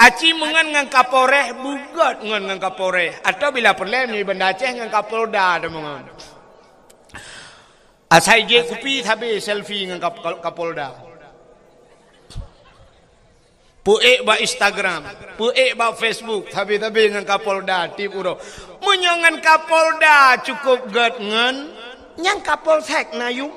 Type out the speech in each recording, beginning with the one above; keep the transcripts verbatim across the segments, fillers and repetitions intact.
Aci meungon ngon Kapolres, beugét ngon ngon Kapolres. Atawa bila peureulée di Banda Aceh ngon Kapolda tameungon. Asai jép kupi sabe selfie ngon Kap-, Kap-, Kapolda. Peuék bak Instagram, peuék bak Facebook, sabe-sabe ngon Kapolda tiep uroe. Meunyoe ngon Kapolda cukôp gét ngon, nyan Kapolsek na yum.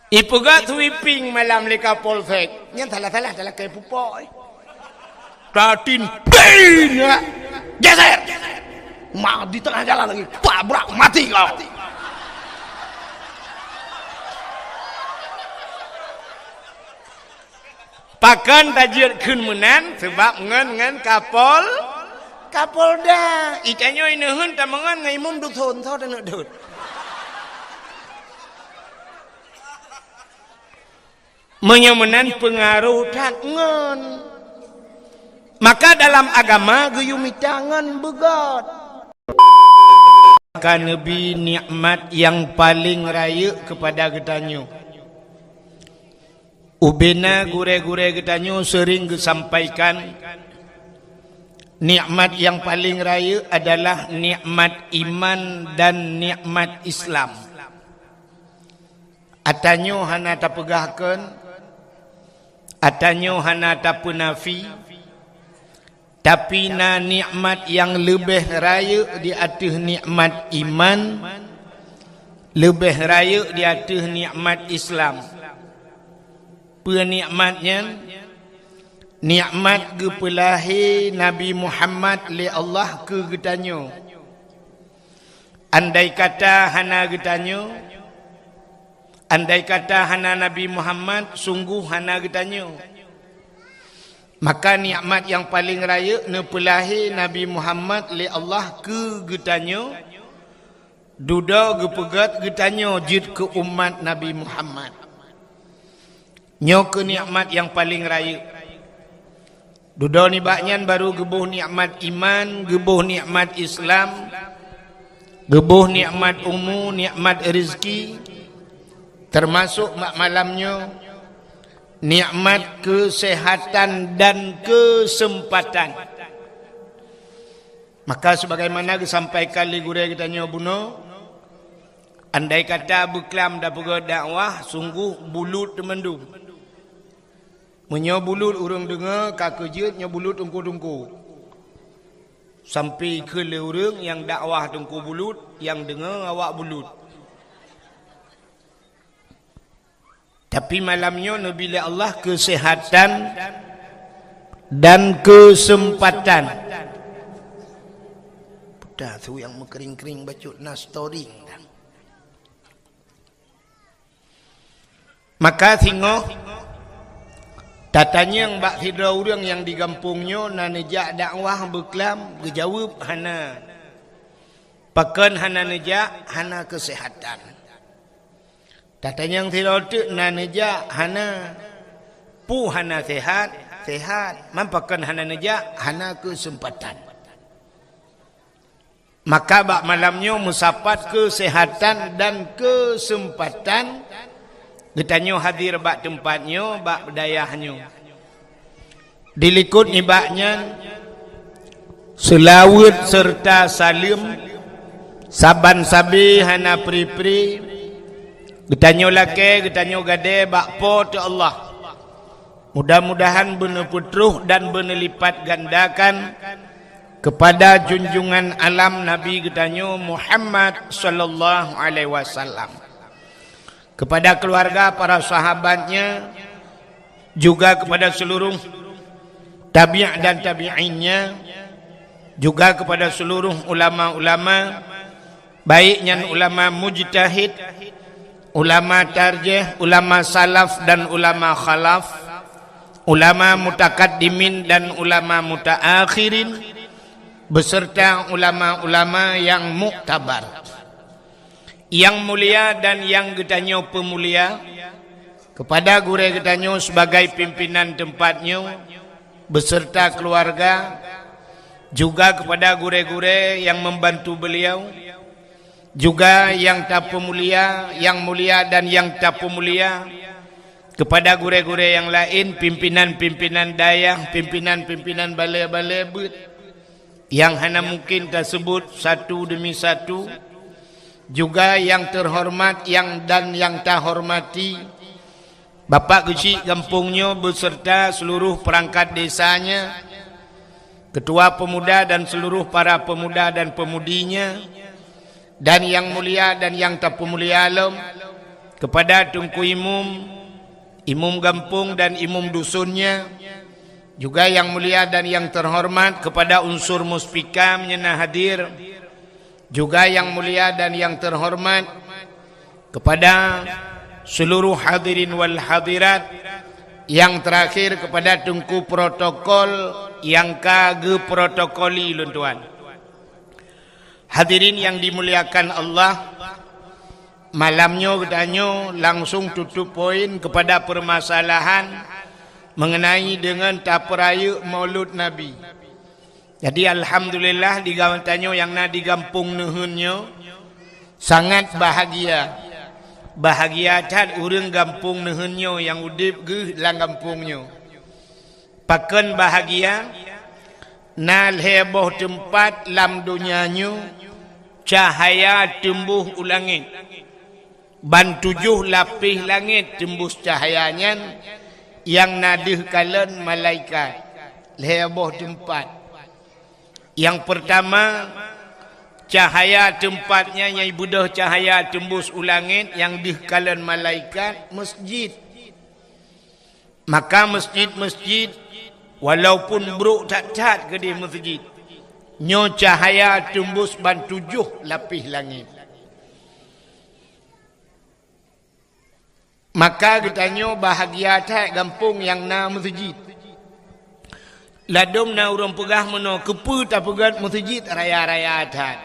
Ipeugah sweeping malam lé Kapolsek. Nyan salah-salah, salah keu pupok, eh. Tatin, bing, ya. Geser. Ma di tengah jalan lagi. Tabrak, mati kau. Pakon tajeuet kheun meunan, sabab ngon, ngon Kapol-, Kapolda. Itanyoe ineuheun tameungon ngon imum dusun, soe taneuk deuet. Meunyoe meunan peungaroh that ngon. Maka dalam agama geuyue mita ngon beugét. Ka neubi nikmat nyang paleng rayeuk keupada geutanyoe. Ubena gurée-gurée geutanyoe seuring geusampaikan, nikmat nyang paleng rayeuk adalah nikmat iman dan nikmat Islam. Atanyoe hana tapeugah kheun, atanyoe hana tapeunafi, tapi na nikmat nyang leubeh rayeuk di ateueh nikmat iman, leubeh rayeuk di ateueh nikmat Islam. Peue nikmat nyan? Nikmat geupeulahé Nabi Muhammad lé Allah keu geutanyoe. Andai kata hana geutanyoe, andai kata hana Nabi Muhammad, sunggoh hana geutanyoe. Maka nikmat nyang paleng rayeuk neupeulahé Nabi Muhammad lé Allah keu geutanyoe, dudoe geupeugét geutanyoe jeuet keu umat Nabi Muhammad. Nyoe keuh nikmat nyang paleng rayeuk. Dudoe nibak nyan baru geuboh nikmat iman, geuboh nikmat Islam, geuboh nikmat umu, nikmat rezeki, teumasok bak malam nyoe, nikmat keuseuhatan dan keuseumpatan. Maka sebagaimana geusampaikan lé gurée geutanyoe bunoe, andai kata beuklam tapeugét dakwah, sunggoh bulut teumandum. Meunyoe bulut ureuëng deungoe, ka keuh jeuet nyoe bulut teungku-teungku. Sampoe kheun lé ureuëng nyang dakwah teungku bulut, nyang deungoe awak bulut. Tapi malam nyoe neubi lé Allah keuseuhatan dan keuseumpatan. Puta su nyang meukering-kering bacut na storing. Maka singoh tatanyong bak sidroe ureuëng nyang di gampông nyoe na neujak dakwah beuklam, geujaweueb hana. Pakon hana neujak? Hana keuseuhatan. Tatanyong sidroe teuk na neujak? Hana. Peue hana seuhat? Seuhat. Man pakon hana neujak? Hana keuseumpatan. Maka bak malam nyoe meusapat keuseuhatan dan keuseumpatan geutanyoe hadir bak teumpat nyoe, bak dayah nyoe. Dilikot nibak nyan, seulaweuet seureuta saleuem saban sabe hana pri-pri geutanyoe lakée, geutanyoe gadée bak Po teu Allah. Mudah-mudahan beuneupeutroh dan beuneulipatgandakan keupada junjungan alam Nabi geutanyoe Muhammad sallallahu alaihi wasallam, keupada keuluwarga, para sahabatnya, juga keupada seuluruh tabi' dan tabi'innya, juga keupada seuluruh ulama-ulama, baik nyan ulama mujtahid, ulama tarjih, ulama salaf dan ulama khalaf, ulama mutakaddimin dan ulama mutaakhirin, beserta ulama-ulama nyang muktabar. Nyang mulia dan nyang geutanyoe peumulia, keupada gurée geutanyoe sibagai pimpinan teumpat nyoe, beserta keuluwarga, juga keupada gurée-gurée nyang membantu beliau, Juga nyang tapeumulia, nyang mulia dan nyang tapeumulia, kepada gurée-gurée nyang laén, pimpinan-pimpinan dayah, pimpinan-pimpinan balée-balée beuet, nyang hana mungkin taseubut satu demi satu, juga nyang teuhoreumat nyang dan nyang tahoreumat, Bapak Geuchik gampông nyoe beserta seluruh perangkat desanya, ketua pemuda dan seluruh para pemuda dan pemudinya, dan nyang mulia dan nyang tapeumulia lom, kepada Teungku Imum, Imum gampông dan Imum dusunnya, juga nyang mulia dan nyang teuhoreumat kepada unsur muspika nyang na hadir, juga nyang mulia dan nyang teuhoreumat kepada seluruh hadirin wal hadirat, nyang terakhir kepada Teungku protokol nyang ka geuprotokoli lôn tuan. Hadirin nyang dimuliakan Allah, malam nyoe geutanyoe langsung tutup poin kepada permasalahan mengenai dengan tapeurayeuk Maulud Nabi. Jadi, alhamdulillah, di gam-, tanyoe nyang na di gampông Neuheun nyoe sangat bahagia. Bahagia that ureuëng gampông Neuheun nyoe nyang udeb geuh lam gampông nyoe. Pakon bahagia? Na lhée boh teumpat lam donya nyoe cahya teumbôh u langét. Ban tujoh lapéh langét teumbôh cahya nyan, nyang na deuh kalon malaikat. Lhée boh teumpat. Nyang peurtama, cahya teumpat nyan nyang beudôh cahya teumbôh u langét nyang deuh kalon malaikat, meusjid. Maka meusjid-meusjid, walaupun brok that-that keudeh meusjid, nyoe cahya teumbôh ban tujoh lapéh langét. Maka geutanyoe bahagia that gampông nyang na meusjid. Ladôm na ureuëng peugah meunoe, keupeue tapeugét meusjid raya-raya that.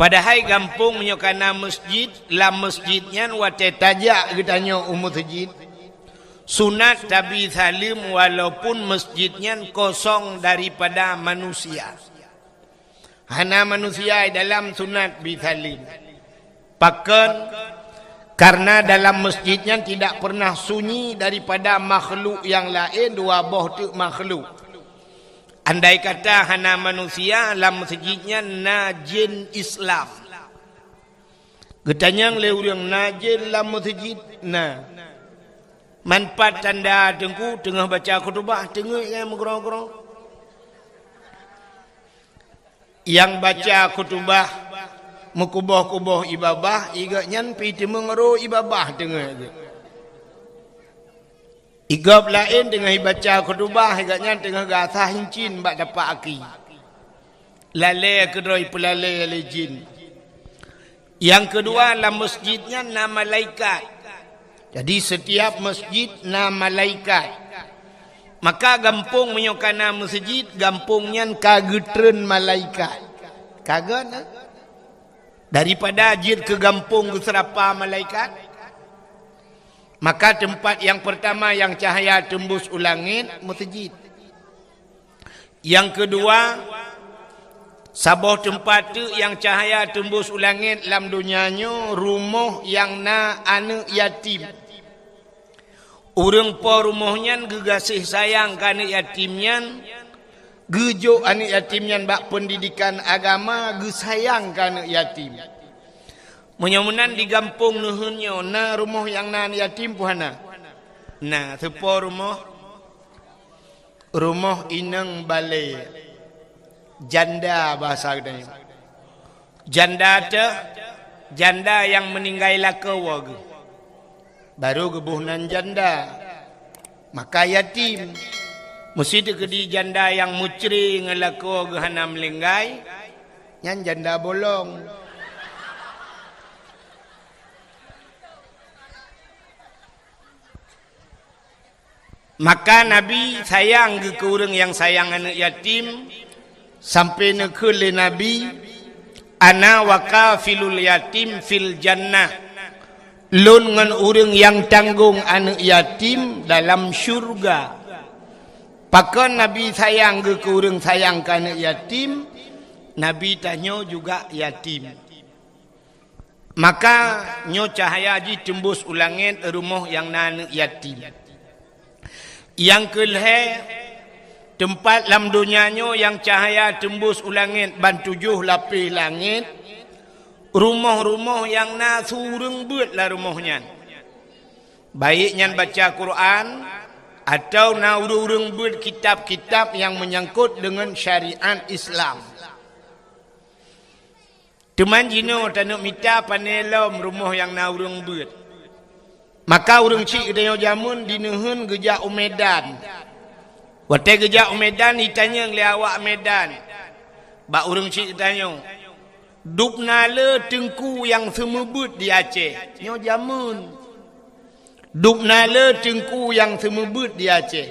Padahai gampông meunyoe ka na meusjid, lam meusjid nyan watée tajak geutanyoe u meusjid, sunat tabi saleuem walaupun meusjid nyan kosong daripada manusia. Hana manusia di dalam, sunat bi saleuem. Pakon? Karena dalam meusjid nyan tidak pernah sunyi daripada makhluk nyang laén, dua boh teuk makhluk. Andai kata hana manusia, lam meusjid nyan na jén Islam. Geutanyong lé ureuëng, "Na jén lam meusjid?" "Na." "Man pat tanda, Teungku?" "Teungoh baca khutubah, teungeut nyan meugrong-grong." Nyang baca khutubah meukuboh-kuboh ie babah, i gobnyan pih teumeung ro ie babah teungeut geuh. I gob laén teungoh ibaca khutubah, i gobnyan teungoh geuasah incin bak tapak aki. Lalée keudroe ipeulalée lé jén. Nyang keudua, lam meusjid nyan na malaikat. Jadi, setiap meusjid na malaikat. Maka gampông meunyoe ka na meusjid, gampông nyan ka geutreun malaikat. Ka gét, eh? Daripada jeuet keu gampông geuseurapa malaikat, maka teumpat nyang peurtama nyang cahya teumbus u langét, meusjid. Nyang keudua, saboh teumpat teuk nyang cahya teumbus u langét lam donya nyoe, rumoh nyang na aneuëk yatim. Ureuëng po rumoh nyan geugaséh sayang keu aneuëk yatim nyan, geujok aneuëk yatim nyan bak peundidikan agama, geusayang keu aneuëk yatim. Meunyoe meunan di gampông neuheun nyoe, na rumoh nyang na aneuëk yatim peue hana? Na, teupo rumoh, rumoh inong balée, janda bahasa geutanyoe. Janda teuh, janda nyang meuninggai lakoe geuh. Barô geuboh nan janda. Maka yatim. Meusiteuk keudi janda nyang meucre ngon lakoe geuh hana meuninggai, nyan janda bolong. Maka Nabi sayang geuh keu ureuëng nyang sayang aneuëk yatim, sampai neukheun lé Nabi, "Ana wa kafilul yatim fil jannah." Lôn ngon ureuëng nyang tanggong aneuëk yatim dalam syurga. Pakon Nabi sayang geuh keu ureuëng sayang keu aneuëk yatim? Nabi tanyoe juga yatim. Maka nyoe cahya jih teumbus u langét rumoh nyang na aneuëk yatim. Nyang keu lhée, teumpat lam donya nyoe nyang cahya teumbus u langét ban tujoh lapéh langét, rumoh-rumoh nyang na su ureuëng beuet lam rumoh nyan. Baik nyan baca Quran, atawa na ureuëng-ureuëng beuet kitab-kitab nyang meunyangkot deungon syariat Islam. Teuma jinoe taneuk mita pane lom rumoh nyang na ureuëng beuet. Maka ureuëng chik geutanyoe jameun dineuheun geujak u Medan. Watée geujak u Medan, jitanyong lé awak Medan bak ureuëng chik geutanyoe, "Dubna le teungku nyang seumeubeuet di Aceh?" Nyoe jameun. "Dubna le teungku nyang seumeubeuet di Aceh?"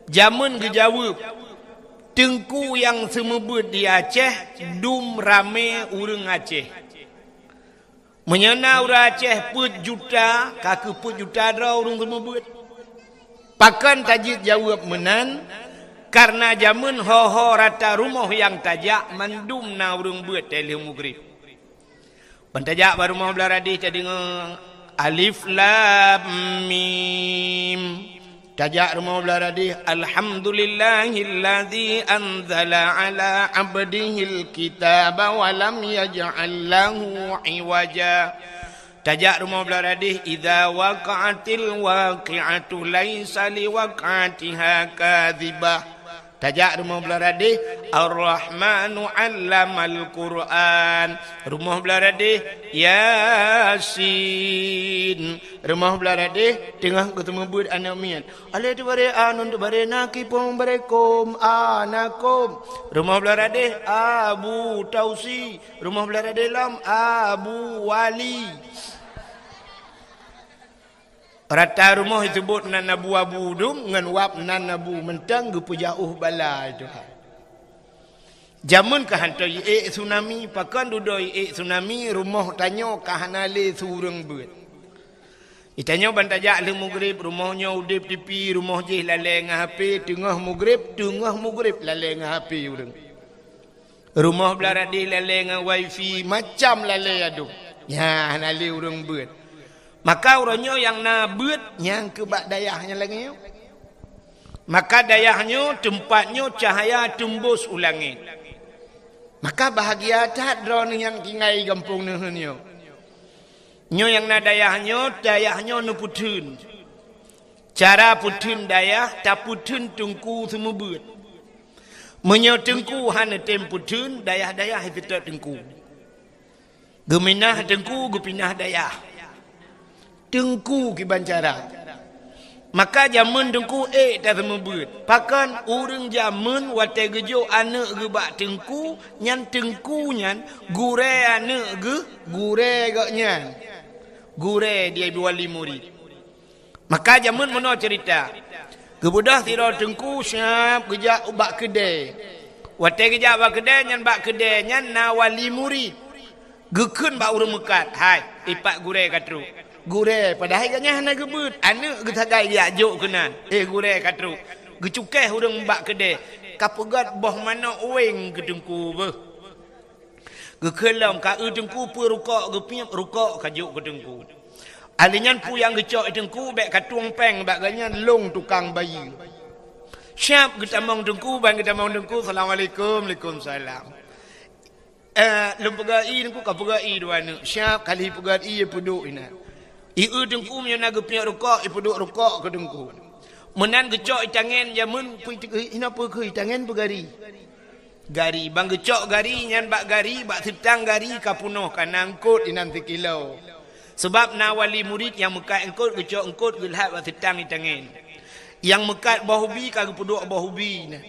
Jameun geujaweueb, "Teungku nyang seumeubeuet di Aceh dum ramé ureuëng Aceh. Meunyoe na ureuëng Aceh peuet juta, ka keuh peuet juta droe ureuëng seumeubeuet." Pakon tajeuet jaweueb meunan? Kareuna jameun ho-ho rata rumoh nyang tajak mandum na ureuëng beuet teulheueh mugrib. Ban tajak bak rumoh Beuladih, tadeungoe alif lam mim. Tajak rumoh Beuladih, "Alhamdulillahilladzi anzala ala abdihil kitaba wa lam yaj'al lahu iwaja." Tajak rumoh Beuladih, "Idza waqa'atil waqi'atu laisa liwaq'atiha kadzibah." Tajak rumoh Beuladih, "Ar-Rahmanu 'allamal Qur'an." Rumoh Beuladih, "Yasin." Rumoh Beuladih, teungoh geuseumeubeuet aneuëk miet. Alé teubaré a, nun teubaré na, kipong baré kom, a na kom. Rumoh Beuladih, Abu Tausi. Rumoh Beuladih lom, Abu Wali. Rata rumoh jiteubiet nan abu-abu dum, ngon wab nan abu, mantong geupeujaôh bala, ya Tuhan. Jameun ka hantom jiék tsunami, pakon dudoe jiék tsunami, rumoh tanyoe ka hana lé su ureuëng beuet. Geutanyoe ban tajak lheueh mugrib, rumoh nyoe udeb TV, rumoh jih lalée ngon HP, teungoh mugrib, teungoh mugrib lalée ngon HP ureuëng. Rumoh Beuladih lalée ngon wifi, macam lalée adum. Nyan hana lé ureuëng beuet. Maka uroe nyoe nyang na beuet nyang keu bak dayah nyang lagée nyoe. Maka dayah nyoe, teumpat nyoe cahya teumbus u langét. Maka bahagia that droeneueh nyang tinggai gampông neuheun nyoe. Nyoe nyang na dayah nyoe, dayah nyoe neupeutheun. Cara peutheun dayah, tapeutheun teungku seumeubeuet. Meunyoe teungku hana tem peutheun, dayah-dayah seutôt teungku. Geuminah teungku, geupinah dayah. Teungku kiban cara. Maka jameun teungku ék taseumeubeuet. Pakon ureuëng jameun watée geujok aneuëk geuh bak teungku, nyan teungku nyan gurée aneuëk geuh, gurée gobnyan. Gurée di wali murid. Maka jameun meunoe ceurita. Geubeudôh sidroe teungku siab geujak ubak keudée. Watée geujak bak keudée nyan, bak keudée nyan na wali murid. Geukheun bak ureuëng meukat, "Hai, ipat gurée ka trok." Gurée, padahai gobnyan hana geubeuet, aneuëk geusagai geujak jok keunan. "Eh, gurée ka trok." Geucukéh ureuëng bak keudée, ka peugét boh manök uweng keu teungku beuh. Geukheun lom, ka eu teungku peue rukok geupiep, rukok ka jok keu teungku. Ahli nyan peue nyang geucok teungku, bék ka tueng péng bak gobnyan, lôn tukang bayeue. Siab geutamong teungku, ban geutamong teungku, "Assalamualaikum." "Waalaikumsalam." "Eh, lôn peugét ie teungku." Ka peugét ie dua neuk. Siab kali peugét ie, peuduek inan. Ie teungku meunyoe na geupiep rukok, ipeuduek rukok keu teungku. Meunan geucok itangen jameun, peue inoe peue keu itangen peugari. Gari, ban geucok gari nyan bak gari, bak seutang gari ka peunoh, ka na eungkot inan sikilo. Sabab na wali murid nyang meukat eungkot, geucok eungkot geulhat bak seutang itangen. Nyang meukat boh ubi ka geupeuduek boh ubi nyan.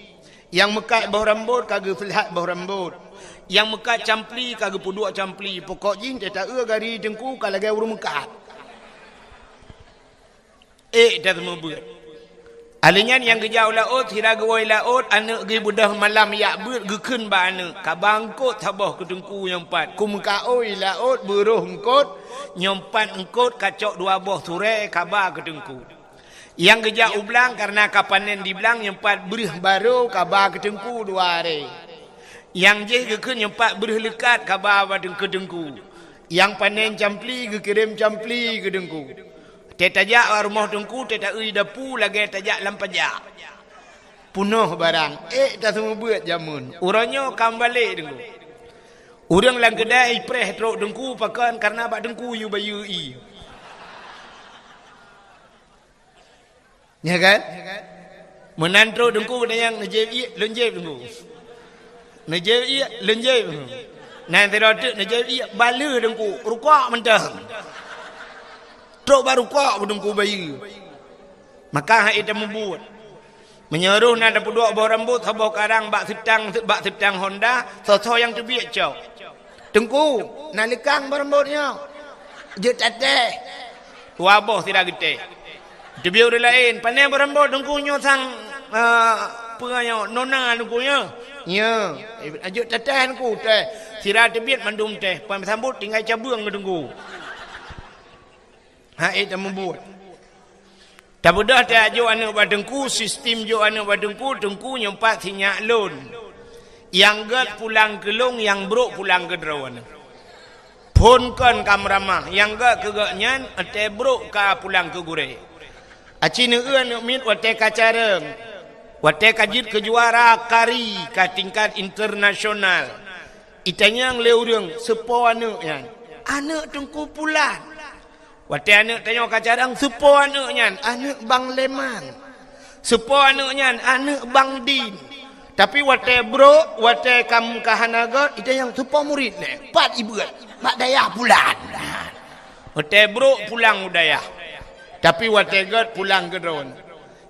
Nyang meukat boh rambot ka geulhat boh rambot. Nyang meukat campli ka geupeuduek campli. Pokok jih teuta-eu gari teungku ka lagée ureuëng meukat. Ék taseumeubeuet. Ahli nyan nyang geujak u laôt, sira geuwoe laôt, aneuëk geuh beudôh malam jak beuet, geukheun bak aneuëk, "Kaba eungkot saboh keu teungku nyang pat." Kumeukaôi laôt, beuroh eungkot, nyang pat eungkot, kacok dua boh surée, kaba keu teungku. Nyang geujak u blang, kareuna ka panen di blang, nyang pat breuh barô, kaba keu teungku dua arée. Nyang jih geukheun nyang pat breuh leukat, kaba bak teungku-teungku. Nyang panen campli geukirém campli keu Teungku. Teuh tajak bak rumoh Teungku, teuh taeu dapu lagée tajak lam pajak. Peunoh barang, ék taseumeubeuet jameun. Uroe nyoe ka meubalek Teungku. Ureuëng lam keudai ipreh trok Teungku pakon, kareuna bak Teungku yue bayeue ié. Ya kan? Meunan trok Teungku, geutanyoe neujép ié, lôn jép Teungku. Neujép ié, lôn jép. Nan sidroe teuk neujép ié, baleue Teungku, rukok mantong. Trok bak rukok Teungku bayeue. Maka han ék tameubuet. Meunyoe roh na tapeuduek boh rambot saboh karang bak seutang, bak seutang honda, soe-soe nyang teubiet cok. "Teungku, na leukang boh rambot nyoe. Jeuet tatéh." Dua boh sira geutéh. Teubiet ureuëng laén, "Pané boh rambot Teungku nyoe sang, ah, peue nyoe, nona Teungku nyoe?" "Nyoe." "Eh, jeuet tatéh Teungku, téh." Sira teubiet mandum téh, pan sambot tinggai cabeueng keu Teungku. Han ék tameubuet. Tabeudôh tajak jok aneuëk bak Teungku, sistem jok aneuëk bak Teungku, Teungku nyoe pat sinyak lôn. Nyang gét pulang keu lôn, nyang brok pulang keu droeneuh. Phon kon ka meuramah, nyang gét keu gobnyan, watée brok ka pulang keu gurée. Aci neueu aneuëk miet watée ka carông, watée ka jeuet keu juara kari ka tingkat internasional. Itanyong lé ureuëng, "Soe po aneuëk nyan?" "Aneuëk Teungku Pulan." Watée aneuëk tanyoe ka carông, "Soe po aneuëk nyan?" "Aneuëk Bang Leman." "Soe po aneuëk nyan?" "Aneuëk Bang Din." Tapi watée brok, watée ka meuka hana gét, itanyong, "Soe po murit nyan?" "Pat ibeuet?" "Bak dayah Pulan." Watée brok pulang u dayah. Tapi watée gét pulang keu droeneuh.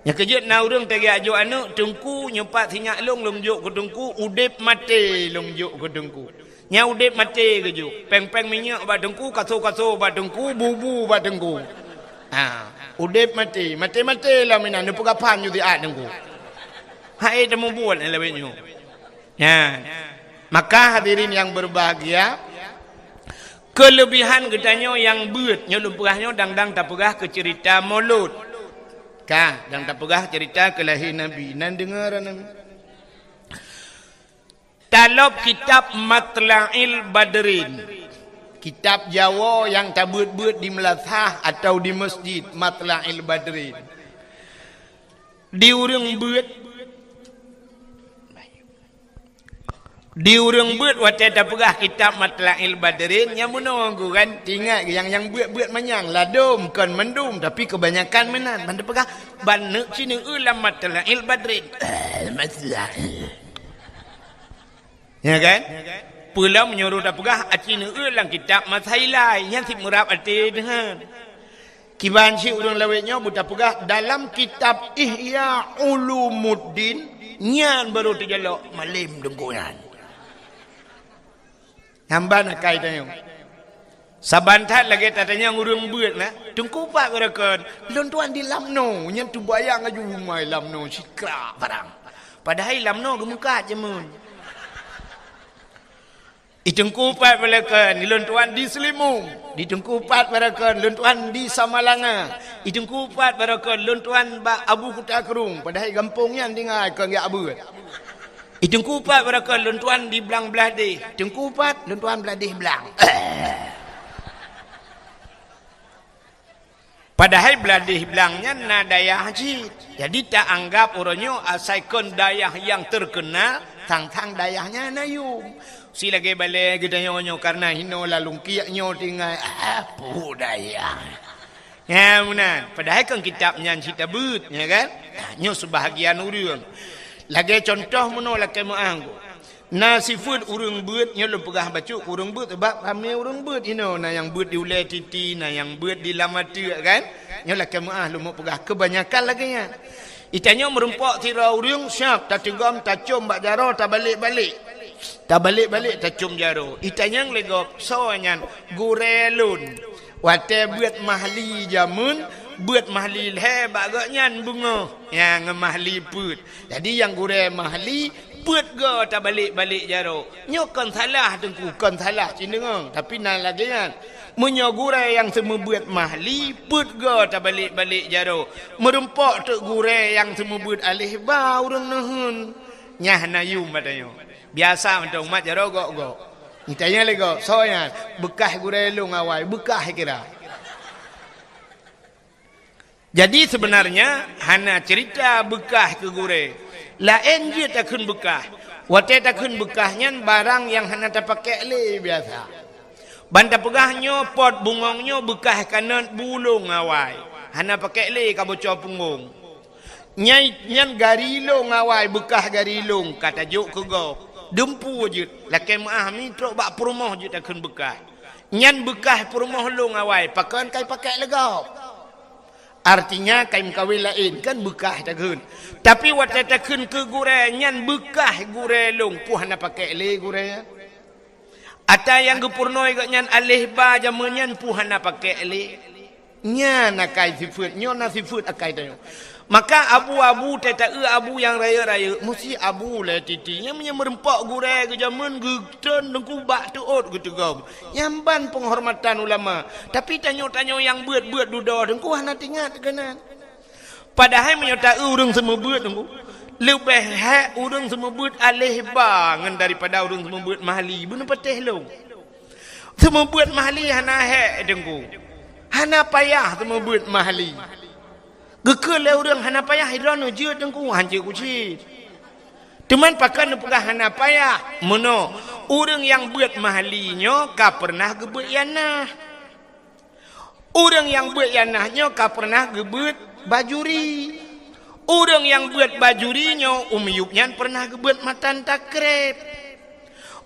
Nyang keujeuet na ureuëng tajak jok aneuëk, "Teungku, nyoe pat sinyak lôn, lôn jok keu Teungku, udeb maté lôn jok keu Teungku." Nyang udeb maté geujok, péng-péng minyeuk bak Teungku, kaso-kaso bak Teungku, bubu bak Teungku. Ha, udeb maté, maté-maté lom inan, neupeugah phan ju siat Teungku. Han ék tameubuet lagée nyoe. Nyan. Maka hadirin yang berbahagia, keulebihan geutanyoe nyang beuet, nyoe lôn peugah nyoe dang-dang tapeugah keu ceurita Molot. Ka, dang tapeugah ceurita keu lahé Nabi, nan deungoe Nabi. Talop kitab Matla'il Badrin, kitab Jawoe nyang tabeuet-beuet di meulasah atawa di masjid, Matla'il Badrin. Di ureuëng beuet, di ureuëng beuet watée tapeugah kitab Matla'il Badrin, nyang bunoe geuh kan, ingat nyang, nyang beuet-beuet manyang, ladom kon mandum, tapi keubanyakan meunan. Ban tapeugah, "Ban neuk ci neueu lam Matla'il Badrin." Eh, Matla'il. Ya kan? Peue lom meunyoe tapeugah aci neueu lam kitab Masailai, nyan cit meurab até deungon. Kiban cit ureuëng lawét nyoe beutapeugah dalam kitab Ihya Ulumuddin, nyan barô teujalok malem Teungku nyan. Nyan ban akai tanyoe. Saban that lagée tatanyong ureuëng beuet na, "Teungku pat barokon?" "Lôn tuan di Lamno." Nyan teubayang laju umai Lamno sikrak barang. Padahai Lamno geumeukat jameun. "I Teungku pat barokon?" "Lôn tuan di Seulimong." "Di Teungku pat barokon?" "Lôn tuan di Samalanga." "I Teungku pat barokon?" "Lôn tuan bak Abu Kuta Krueng." Padahai gampông nyan tinggai kon geujak beuet. "I Teungku pat barokon?" "Lôn tuan di Blang Blahdeh." "Teungku pat?" "Lôn tuan Blahdeh Blang." Padahai Blahdeh Blang nyan na dayah cit. Jadi ta anggab uroe nyoe asai kon dayah nyang teukeunal, sang-sang dayah nyan na yum. Si lagée balée geutanyoe nyoe kareuna hinoe lam lungkiek nyoe tinggai, ah, peue dayah. Nyan meunan. Padahai kan kitab nyan cit tabeuet, ya kan? Nyoe seubahagian ureuëng. Lagée contoh meunoe lakée meuanggo. Na sifeuet ureuëng beuet, nyoe lôn peugah bacut ureuëng beuet, sabab ramé ureuëng beuet inoe, na nyang beuet di ulée titi, na nyang beuet di lam ateueh kan. Nyoe lakée meuah lôn peugah keubanyakan lagée nyan. Itanyoe meurumpok sidroe ureuëng siab tateugom tacom bak jaroe tabalek-balek. Tabalek-balek tacom jaroe. Itanyong lé gob, soe nyan? Gurée lôn. Watée beuet mahli jameun, beuet mahli lhée bak gobnyan beungoh, nyang mahli peuet. Jadi nyang gurée mahli peuet goe tabalek-balek jaroe. Nyoe kon salah Teungku, kon salah cit deungoe, tapi na lagée nyan. Meunyoe gurée nyang seumeubeuet mahli peuet goe tabalek-balek jaroe, meurumpok teuk gurée nyang seumeubeuet aléh ba ureuëng neuheun. Nyan hana yum ata nyoe. Biasa mantong umat jaroe gok-gok. Tanyong lé gob, "Soe nyan?" "Beukah gurée lôn awai." Beukah kira. Jadi, seubeunarnya hana ceurita beukah keu gurée. Laén jeuet takheun beukah. Watée takheun beukah nyan barang nyang hana tapakék lé biasa. Ban tapeugah nyoe pot bungong nyoe beukah kanot bu lôn awai. Hana pakék lé ka bocor punggong. Nyai nyan gari lôn awai, beukah gari lôn ka tajok keu gob. Dumpeue jeuet, lakée meuáh mi trok bak peurumoh jeuet takheun beukah. Nyan beukah peurumoh lôn awai, pakon kai pakék lé gob. Artinya, kai meukawen laén, kan beukah takheun. Tapi watée takheun keu gurée, nyan beukah gurée lôn, peue hana pakék lé gurée nyan. Ata nyang geupurunoe gobnyan aléh ba jameun nyan peue hana pakék lé. Nyan akai sifeuet, nyoe na sifeuet akai tanyoe. Maka abu-abu teuta-eu abu nyang rayeuk-rayeuk, musti abu lé titi. Nyang meunyoe meurumpok gurée geujameun geutreun teungku bak teuôt geuteugom. Nyan ban peunghormatan ulama. Tapi tanyoe-tanyoe nyang beuet-beuet dudoe teungku hana teuingat keunan. Padahai meunyoe ta-eu ureuëng seumeubeuet teungku, leubeh hék ureuëng seumeubeuet aléh ba ngon daripada ureuëng seumeubeuet mahli. Beuneupatéh lôn. Seumeubeuet mahli hana hék teungku. Hana payah seumeubeuet mahli. Geukheun lé ureuëng hana payah, droeneuh jeuet teungku, hanjeuet kucit. Teuma pakon neupeugah hana payah? Meunoe, ureuëng nyang beuet mahli nyoe ka peureunah geubeuet ianah. Ureuëng nyang beuet ianah nyoe ka peureunah geubeuet bajuri. Ureuëng nyang beuet bajuri nyoe u miyueb nyan peureunah geubeuet matan takreb.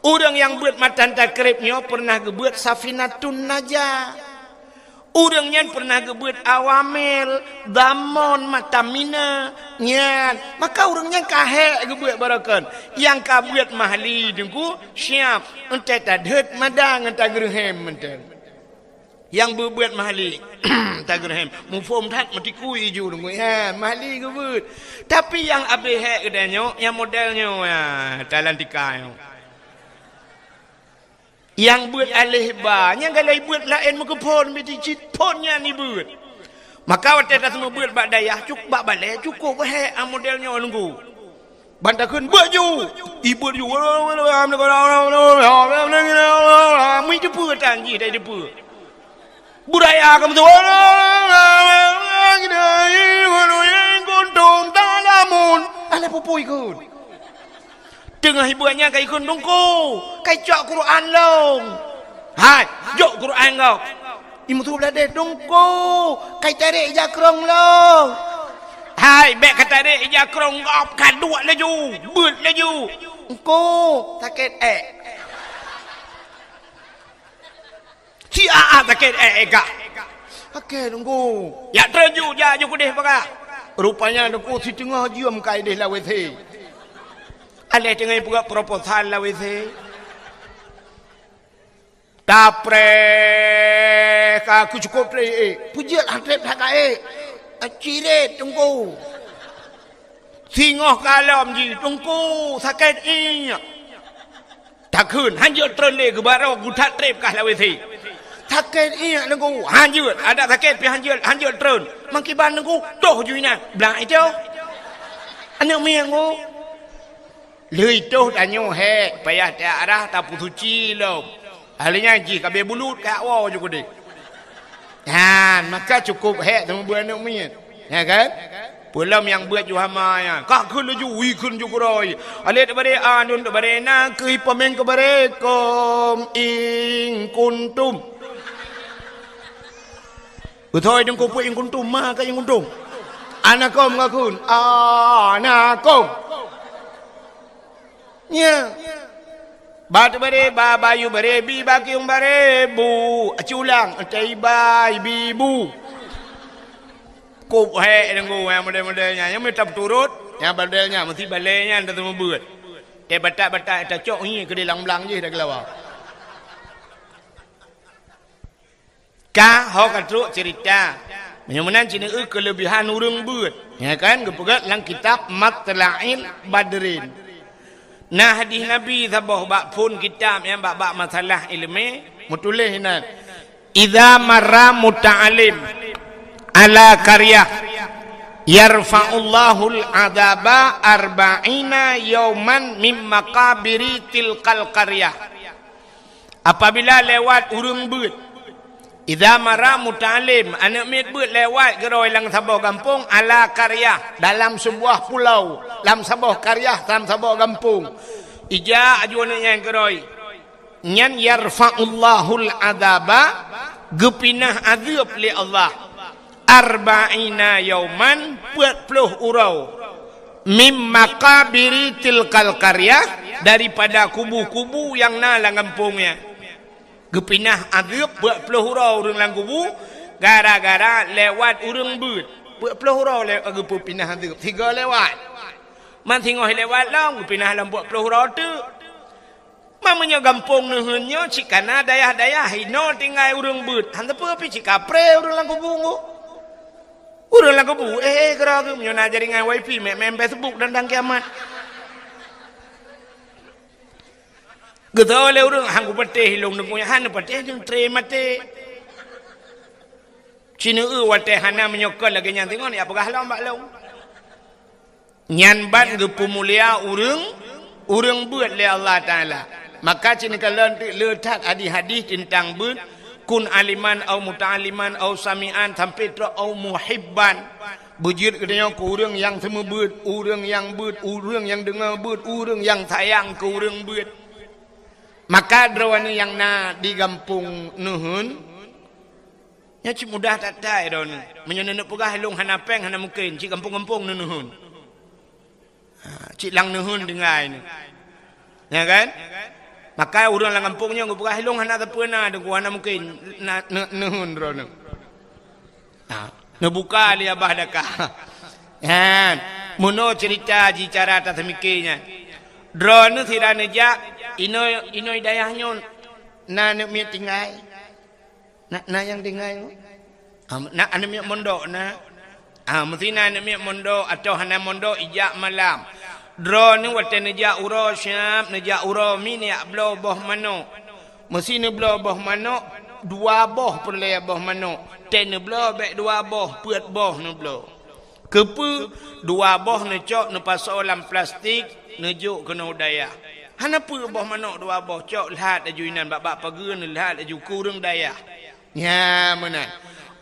Ureuëng nyang beuet matan takreb nyoe peureunah geubeuet safinatun najah. Ureuëng nyan peureunah geubeuet awamel, damon, mata mina. Nyan, maka ureuëng nyan ka hék geubeuet barokon. Nyang ka beuet mahli teungku, siab, eunteuk tadeuet mada ngon tageureuhem mantong. Nyang beubeuet mahli, tageureuhem. Muphom that meutikui iju deungon nyan, mahli geubeuet. Tapi nyang abéh hék geutanyoe, nyang model nyoe, ya, talantika nyoe. Nyang beuet aléh ba, nyang galai beuet laén meukeuphon, biti cit phon nyan ibeuet. Maka watée taseumeubeuet bak dayah, cuk-, bak balée, cukôp hék, a, model nyoe teungku. Ban takheun, "Beuet ju!" Ibeuet ju. Meuteupeu tan jih dai teupeu. Beuraya ka meuteupeu. Kuntum ta'lamun. Alah pupui kheun. Teungoh ibeuet nyan ka ikheun, "Teungku, kai cok Quran lôn." "Hai, jok Quran gob." Imeuteupeue ladée, "Teungku, kai tarek ija krong lôn." "Hai, bék ka tarek ija krong gob, ka duek laju, beuet laju." "Teungku, sakét ék." "Siat sakét ék ka." "Sakét, Teungku." "Jak treun ju, jak ju keudeh paga." Rupanya Teungku siteungoh jeuem ka ideh lam W C. Aléh teungoh ipeugah proposal lam W C. Tapreh ka keucukôp treb ék. Peujeuet han treb that ka ék. Cirét Teungku. Singoh kalon jih, "Teungku, sakét iék." Takheun, hanjeuet treun lé geubarô geuthat treb kah lam W C. "Sakét iék Teungku." "Hanjeuet, adak sakét pih hanjeuet, hanjeuet treun." Mangkiban Teungku, "Toh ju inan." Blang itoh. Aneuk miet Teungku. Lheueh toh tanyoe hék, payah teuarah tapeusuci lom. Ahli nyan jih ka abéh bulut, ka woe ju keudeh. Nyan, maka cukôp hék teuma beuet aneuk miet. Ya kan? Peulom nyang beuet ju hama nyan. Ka kheun laju, wee kheun ju keurôi. Alif tabari, a nun tabari, na keuh pameng keubari, kom in kuntum. Beutôi Teungku peue in kuntum, ma ka in kuntum. Anakom ka kheun, anakom. Nya. Ba teubari, ba bayu bari, bi ba kiung bari, bu. Aci ulang, taiba, ibi, bu. Kop hék Teungku nyang model-model nyan. Nyang mita peuturot, nyang model nyan, meusti balée nyan taseumeubeuet. Teubatak-batak tacok ngi keudeh lam blang jih dah geulawa. Ka ho ka trok cerita. Meunyoe meunan ci neueu keuleubihan ureuëng beuet. Ya kan? Geupeugah lam kitab Matla'il Badrin. Na hadis Nabi saboh bak phon kitab nyang bak-bak masalah iéleumé, meutuléh inan, "Idza marra muta'allim ala qaryah, yarfa'ullahul adzaba arba'ina yauman min maqabiri tilkal qaryah." Apabila lewat ureuëng beuet, idza marra muta'allim, aneuëk miet beuet lewat keudroe lam saboh gampông, ala qaryah, dalam sebuah pulau, lam saboh qaryah, lam saboh gampông. Ija aju aneuëk nyan keudroe. Nyan yarfa'ullahul adzaba, geupinah azeueb lé Allah. Arba'ina yauman, peuet ploh uroe. Mim maqabiri tilkal qaryah, daripada kubu-kubu nyang na lam gampông nyan. Geupinah azeueb peuet ploh uroe ureuëng lam kubu, gara-gara lewat ureuëng beuet. Peuet ploh uroe le-, geupinah azeueb, sigoe lewat. Man singoh lewat lom, geupinah lom peuet ploh uroe teuk. Ma meunyoe gampông neuheun nyoe cit kana dayah-dayah inoe tinggai ureuëng beuet, han teupeu pih cit kapreh ureuëng lam kubu ngu. Ureuëng lam kubu, eh, eh, keudroe geuh, meunyoe na jaringan wifi, meu'en Facebook dan dang kiamat. Geutho lé ureuëng, han kupatéh ilong deungoe, han neupatéh deungoe tré maté. Ci neueu watée hana meunyoe kon lagée nyan singoh, ya peugah lom bak lôn. Nyan ban geupeumulia ureuëng, ureuëng beuet lé Allah Taala. Maka ci neukalon teuk le that hadih-hadih teuntang beuet, kun aliman au muta'alliman au sami'an sampai trok au muhibban. Beujeuet geutanyoe keu ureuëng nyang seumeubeuet, ureuëng nyang beuet, ureuëng nyang deungoe beuet, ureuëng nyang sayang keu ureuëng beuet. Maka droeneuh nyang na di gampông neuheun, nyan cit mudah that-that droeneuh. Meunyoe neuneuk peugah ilong hana péng, hana mungken, cit gampông-gampông neuneun. Ha, cit lam neuheun tinggai nyoe. Ya kan? Maka ureuëng lam gampông nyoe geupeugah ilong hana sapeue na, deungoe hana mungken na, ne-, neuheun droeneuh. Ha, neubuka lé abah daka. Nyan, meunoe ceurita jih cara taseumiké nyan. Droeneuh sira neujak, inoe, inoe dayah nyoe na aneuëk miet tinggai. Na, na nyang tinggai? Ah, na aneuëk miet mondok na. Ah, meusti na aneuëk miet mondok atawa hana mondok ijak malam. Droeneuh watée neujak uroe siab, neujak uroe mi neujak bloe boh manok. Meusti neubloe boh manok, dua boh peureulée boh manok. Tée neubloe bék dua boh, peuet boh neubloe. Keupeue? Dua boh neucok neupasoe lam plastik, neujok keunoe dayah. Hana peue boh manok dua boh, cok lhat laju inan bak-bak pageue, neulhat laju keu ureuëng dayah. Nya meunan.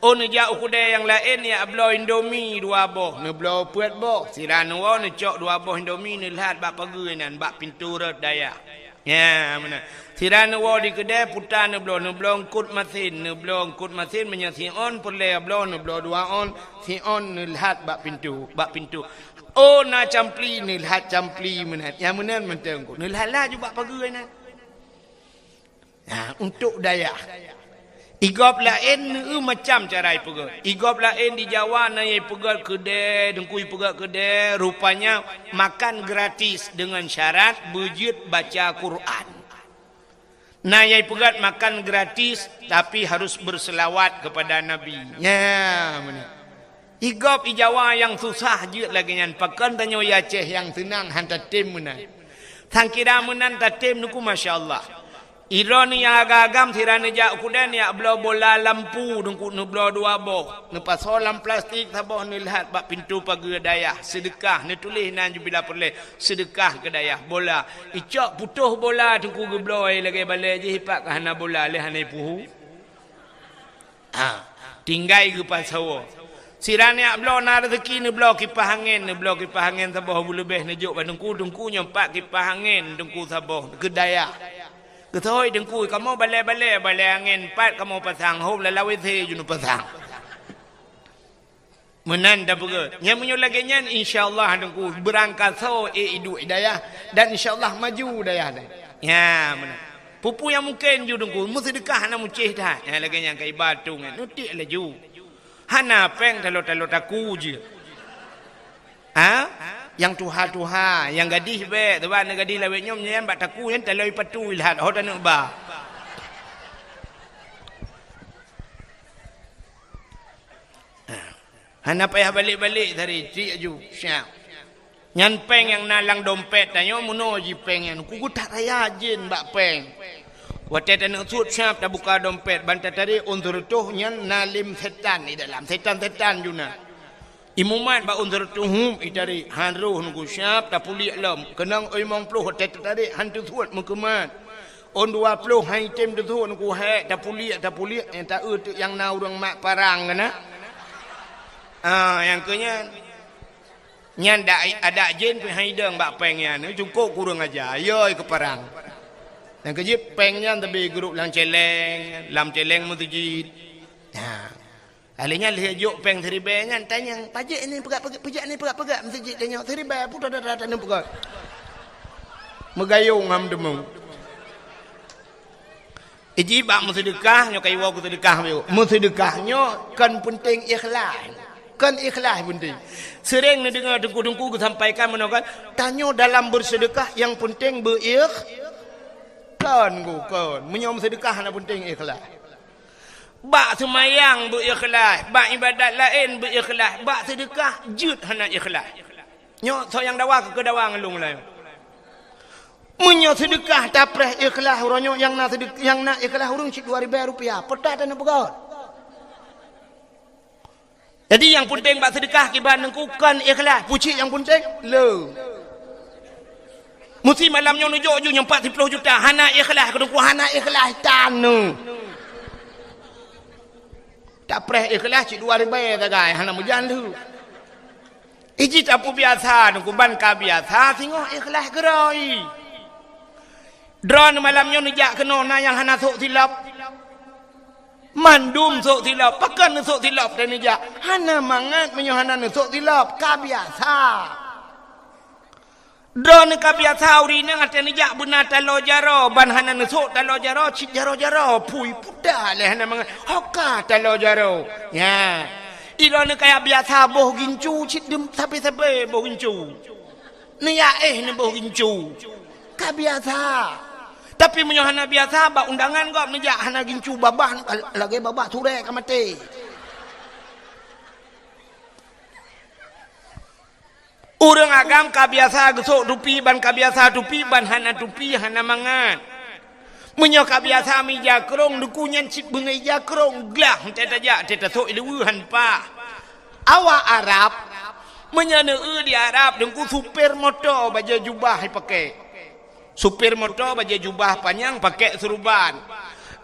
Oh, neujak u keudée nyang laén, neujak bloe Indomie dua boh, neubloe peuet boh. Sira neuwoe neucok dua boh Indomie neulhat bak pageue inan, bak pintoe rot dayah. Nya meunan. Sira neuwoe di keudée puta neubloe, neubloe eungkot masin, neubloe eungkot masin meunyoe siôn peureulée bloe, neubloe dua ôn, siôn neulhat bak pintoe, bak pintoe. Oh, na campli, neulhat campli meunan. Nya meunan mantong, neulhat laju bak pageue inan. Ha, untuk dayah. Igob laén neueu macam cara ipeugét. Igob laén di Jawa na nyang ipeugét keudée, teungku ipeugét keudée, rupanya makan gratis dengan syarat beujeuet baca Quran. Na nyang ipeugét makan gratis, tapi harus berselawat kepada Nabi. Nya, meunan. Igob i Jawa nyang susah jeuet lagée nyan, pakon tanyoe i Aceh nyang seunang han tatem meunan. Sangkira meunan tatem teungku, masya Allah. Droeneuh nyang agam-agam sira neujak u keudée neujak bloe bola lampu teungku, neubloe dua boh. Neupasoe lam plastik saboh neulhat bak pintoe pageue dayah, seudeukah, neutuléh nan jubila peureulée, seudeukah keu dayah, bola. Icok putôh bola teungku geubloe lagée balée jih ipat ka hana bola lé hana ipuhu. Ha, tinggai geupasoe. Sira neujak bloe na raseuki neubloe kipah angén, neubloe kipah angén saboh beuleubeh neujok bak teungku, teungku nyoe pat kipah angén teungku saboh keu dayah. Geuteuhôi teungku, kamoe balée-balée, balée angén pat kamoe pasang, hom lam W C ju neupasang. Meunan tapeugét. Nyang meunyoe lagée nyan, insya Allah teungku, beurangkasoe ék iduek i dayah dan insya Allah maju dayah nyan. Nya meunan. Peue-peue nyang mungken ju teungku, meuseudeukah hana mucéh that. Nyang lagée nyan ka iba tueng nyan, neutiek laju. Hana péng talo-talo taku jeuet. Ha? Nyang tuha-tuha, nyang gadih bék, sabab na gadih lawét nyoe nyan bak taku nyan talo ipatu ilhat ho taneuk ba. Hana payah balek-balek tadi, cit aju, siap. Nyan péng nyang na lam dompet tanyoe meunoe jih péng nyan. Ku geutak raya jén bak péng. Watée taneuk sut siap tabuka dompet, ban tatarek ôn seureutôh nyan na lem setan di dalam. Setan-setan ju na. Imumat bak ôn seureutôh hup itarek, han roh teungku siap tapuliek lom. Keunong limong ploh watée tatarek han teusut meukeumat. Ôn dua ploh han item teuthon ku hek, tapuliek, tapuliek, nyang taeu teuk nyang na ureuëng mat parang keunan. Ah, nyang keu nyan. Nyan dak, adak jén pih han idong bak péng nyan, cukôp kureueng aja, yôi keu parang. Nyang keu jeuet péng nyan teubi geuruek lam céléng, lam céléng meuseujid. Ha. Alèh nyan lheueh jok péng siribèe nyan, tanyong, "Pajék ni peugah-peugah, pajék ni peugah-peugah meuseujid tanyoe, siribèe peue dah, dah, dah, dah peugah." Meugayong ham teumong. Iji bak meuseudeukah nyoe ka iwoe keu seudeukah miyueb. Meuseudeukah nyoe kon peunteng ikhlas. Kon ikhlas peunteng. Seuréng neudeungoe teungku-teungku geusampaikan meunoe kan, tanyoe dalam beuseudeukah nyang peunteng beuikh-, kon, kon. Meunyoe meuseudeukah hana peunteng ikhlas. Bak seumayang beuikhlaih, bak iébadat laén beuikhlaih, bak seudeukah jeuet hana ikhlaih. Nyoe soe nyang dawa keu dawa ngon lôn laju. Meunyoe seudeukah tapreh ikhlaih uroe nyoe nyang na seudeuk-, nyang na ikhlaih ureuëng cit dua ribèe rupiah, peue that taneuk peugöt. Jadi nyang peunteng bak seudeukah kiban teungku kon ikhlaih, pucit nyang peunteng le. Musti malam nyoe neujok ju nyang pat siploh juta, hana ikhlas keu teungku, hana ikhlas tan nyoe. Tapreh ikhlas cit dua ribèe sagai, hana meujan lheueh. Iji tapeubiasa teungku ban ka biasa singoh ikhlas keurôi. Droeneuh malam nyoe neujak keunoe na nyang hana sôk silop. Mandum sôk silop, pakon neusôk silop teuh neujak. Hana mangat meunyoe hana neusôk silop, ka biasa. Droeneuh ka biasa ureuëng inong watèe neujak beuna taloe jaroe, ban hana neusôk taloe jaroe, cit jaroe-jaroe, phui puta lé hana mangat. Ho ka taloe jaroe. Nya. Droeneuh ka biasa boh gincu, cit dem sabe-sabe boh gincu. Neujak éh neuboh gincu. Ka biasa. Tapi meunyoe hana biasa, bak undangan gob neujak hana gincu babah, lagèe babah surèe ka maté. Ureuëng agam ka biasa geusôk tupi ban ka biasa tupi ban hana tupi hana mangat. Meunyoe ka biasa meuija krông, teungku nyan cit beungoh ija krông, glah, teuh tajak, teuh tasôk i luweue han pah. Awak Arab, meunyoe neueu di Arab, teungku supir moto bajèe jubah ipaké. Supir moto bajèe jubah panyang pakék seuruban.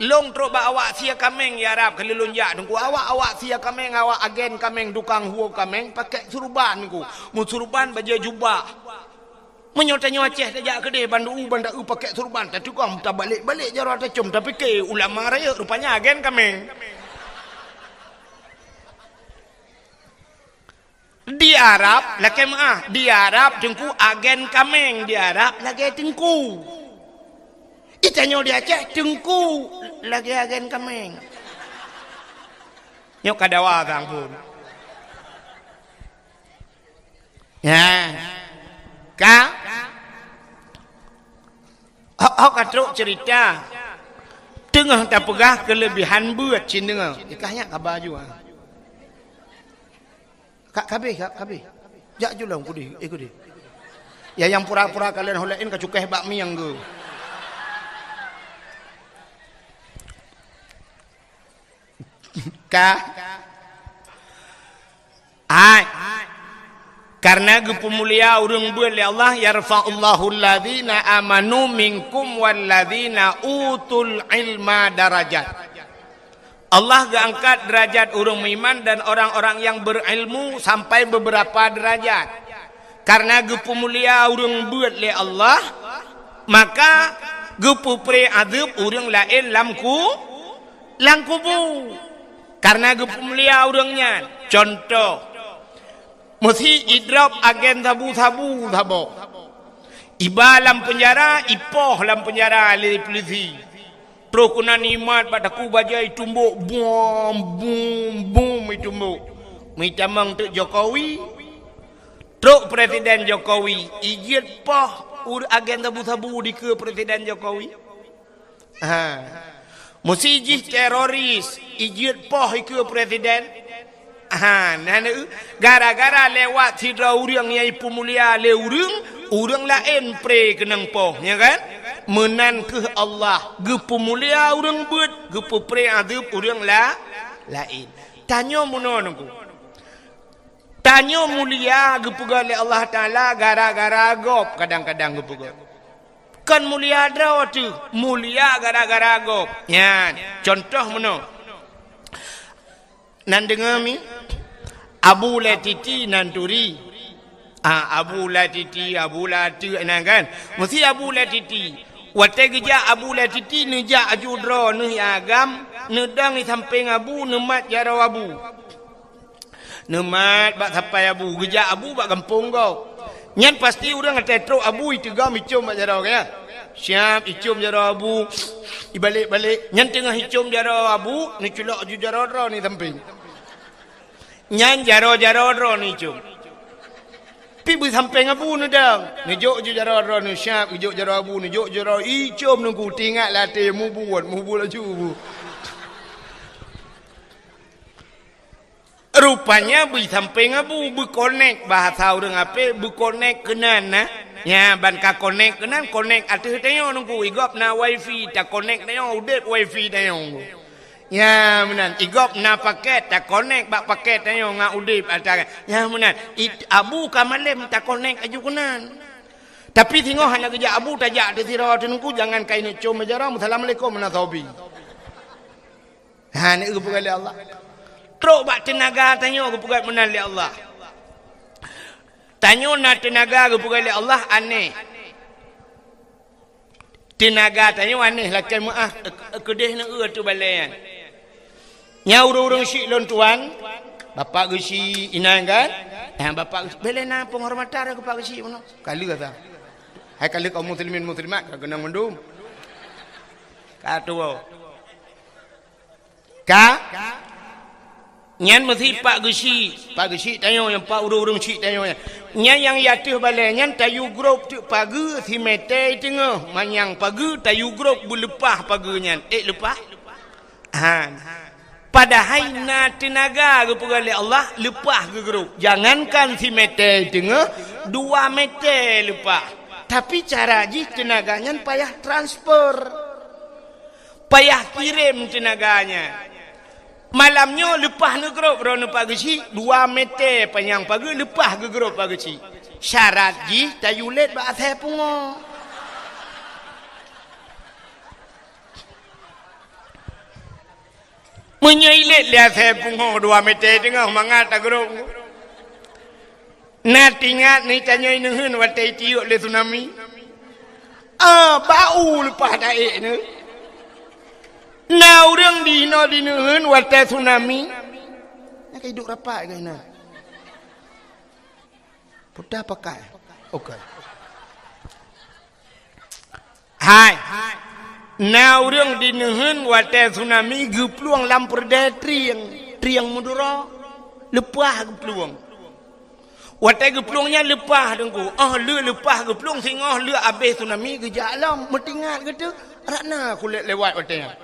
Lôn trok bak awak sie kaméng di Arab keu lôn jak teungku. Awak, awak sie kaméng, awak agen kaméng, tukang huo kaméng pakék seuruban teungku. Meusuruban bajèe jubah. Meunyoe tanyoe Aceh tajak keudeh ban deu ban deu pakék seuruban, tatukang tabalek-balek jaroe tacôm, tapike ulama rayeuk rupanya agen kaméng. Di Arab, lakèe meu'ah, di Arab teungku agen kaméng, di Arab lagèe teungku. Di tanyoe di Aceh teungku lagèe agen kaméng. Nyoe ka dawa sang phôn. Ya. Ka? Hok, hok ka trok cerita. Teungoh tapeugah keulebihan beuet cit deungoe. Ikah nyak kaba ju, ah. Ka, ka abéh, ka, ka abéh. Jak ju lom kudeh, eh, kudeh. Ya, nyang pura-pura kalon ho laén ka cukéh bak mieng geuh. Ka. Ai. Karena geupeumulia ureuëng beuet lé Allah, "Yarfa'ullahu alladzina amanu minkum walladzina utul ilma darajat." Allah geuangkat derajat ureuëng meuiman dan orang-orang yang berilmu sampai beberapa derajat. Karena geupeumulia ureuëng beuet lé Allah, maka geupeupré azeueb ureuëng laén lam ku-, lam kubu. Karena geupeumulia ureuëng nyan. Contoh, meusi idrop agen sabu-sabu saboh. Iba lam peunjara, ipoh lam peunjara lé pulisi. Troh keunan imat bak takue bajèe itumbok, bum, bum, bum itumbok. Meuitamong teuk Jokowi. Trok Presiden Jokowi, ijeuet poh ureuëng agen sabu-sabu dikeue Presiden Jokowi. Ha. Meusi jih teroris, ijeuet poh ikeue Presiden. Ha, na, na, gara-gara lewat sidroe ureuëng nyang ipeumulia lé ureuëng, ureuëng laén pré keunong poh, ya kan? Meunan kheueh Allah geupeumulia ureuëng beuet, geupeupré azeueb ureuëng la-, laén. Tanyoe meunoe Teungku. Tanyoe mulia geupeugah lé Allah Taala gara-gara gob kadang-kadang geupeugah. Kon mulia droe teuh, mulia gara-gara gob. Nyan, contoh meunoe. Nan deungoe mi, Abu Lhée Titi nan turi. Ah, Abu Lhée Titi, Abu Lhée Titi, nyan kan? Meusi Abu Lhée Titi. Watée geujak Abu Lhée Titi, neujak aju droe neuh agam, neudong di sampéng abu, neumat jaroe abu. Neumat bak sapai abu, geujak abu bak gampông gob. Nyan pasti ureuëng watée trok abu iteugom icom bak jaroe, kan? Siab icom jaroe abu, ibalek-balek. Nyan teungoh icom jaroe abu, neuculok aju jaroe droe neuh sampéng. Nyan jaroe-jaroe droe neuh icom. Pi beusampéng abu neudong, neujok aju jaroe droe neuh siab, geujok jaroe abu, neujok jaroe icom nunggu tingat latée mubuet, mubuet laju bu. Rupanya beusampéng abu, beukonek bahasa ureuëng apé, beukonek keunan na. Nya, ban ka konek keunan, konek ateueh tanyoe nunggu, igob na wifi, takonek tanyoe, udeb wifi tanyoe. Nya, meunan, igob na paket, takonek bak paket tanyoe ngon udeb ateueh. Nya, meunan, it-, abu ka malém takonek aju keunan. Tapi singoh hana geujak abu, tajak teuh sidroe teuh nunggu, jangan kain icom meujara, "Assalamualaikum, meunan sobi." Ha, ni geupeugah lé Allah. Trok bak teunaga tanyoe geupeugah meunan lé Allah. Tanyoe na teunaga geupeugah lé Allah aneh. Teunaga tanyoe aneh lakée meuáh, keudeh neueu ateueh balée nyan. Nya ureuëng-ureuëng syik lôn tuan, bapak geusyik inan kan? Ha, bapak geusyik, bela na penghormatan keu pak geusyik meunoe. Ka lheueh asa. Hai ka lheueh kaum muslimin muslimat ka keunong mandum. Ka tuwoe. Ka? Nyan meusi pak geusyik, pak geusyik tanyoe nyang pak ureuëng-ureuëng syik tanyoe nyan. Nyan nyang ateueh balée nyan tayue grob teuk pageue simeté teungoh, manyang pageue tayue grob beuleupah pageue nyan. Ék leupah? Han. Padahai na teunaga geupeugah lé Allah leupah geugrob. Jangankan simeté teungoh, dua meté leupah. Tapi cara jih teunaga nyan payah transfer. Payah kirém teunaga nyan. Malam nyoe leupah neugrob droeneuh pak geusyik, dua meté panyang pageue leupah geugrob pak geusyik. Syarat jih tayue lét bak asai pungo. Meunyoe ilét lé asai pungo dua meté teungoh mangat tagrob. Na tingat ni tanyoe neuheun watée itiok lé tsunami? Ah, bak u leupah taék nyoe. Na ureuëng dinoe dineuheun watée tsunami? Na ka iduek rapat keu na. Puta pakai. Oke. Hai. Na ureuëng dineuheun watée tsunami geuplueng lam peureudée trieng, trieng Madura, leupah geuplueng. Watée geuplueng nyan leupah teungku, óh lheueh leupah geuplueng singoh lheueh abéh tsunami geujak lom, meutingat geuteuk, Ratna kulét lewat watée nyan.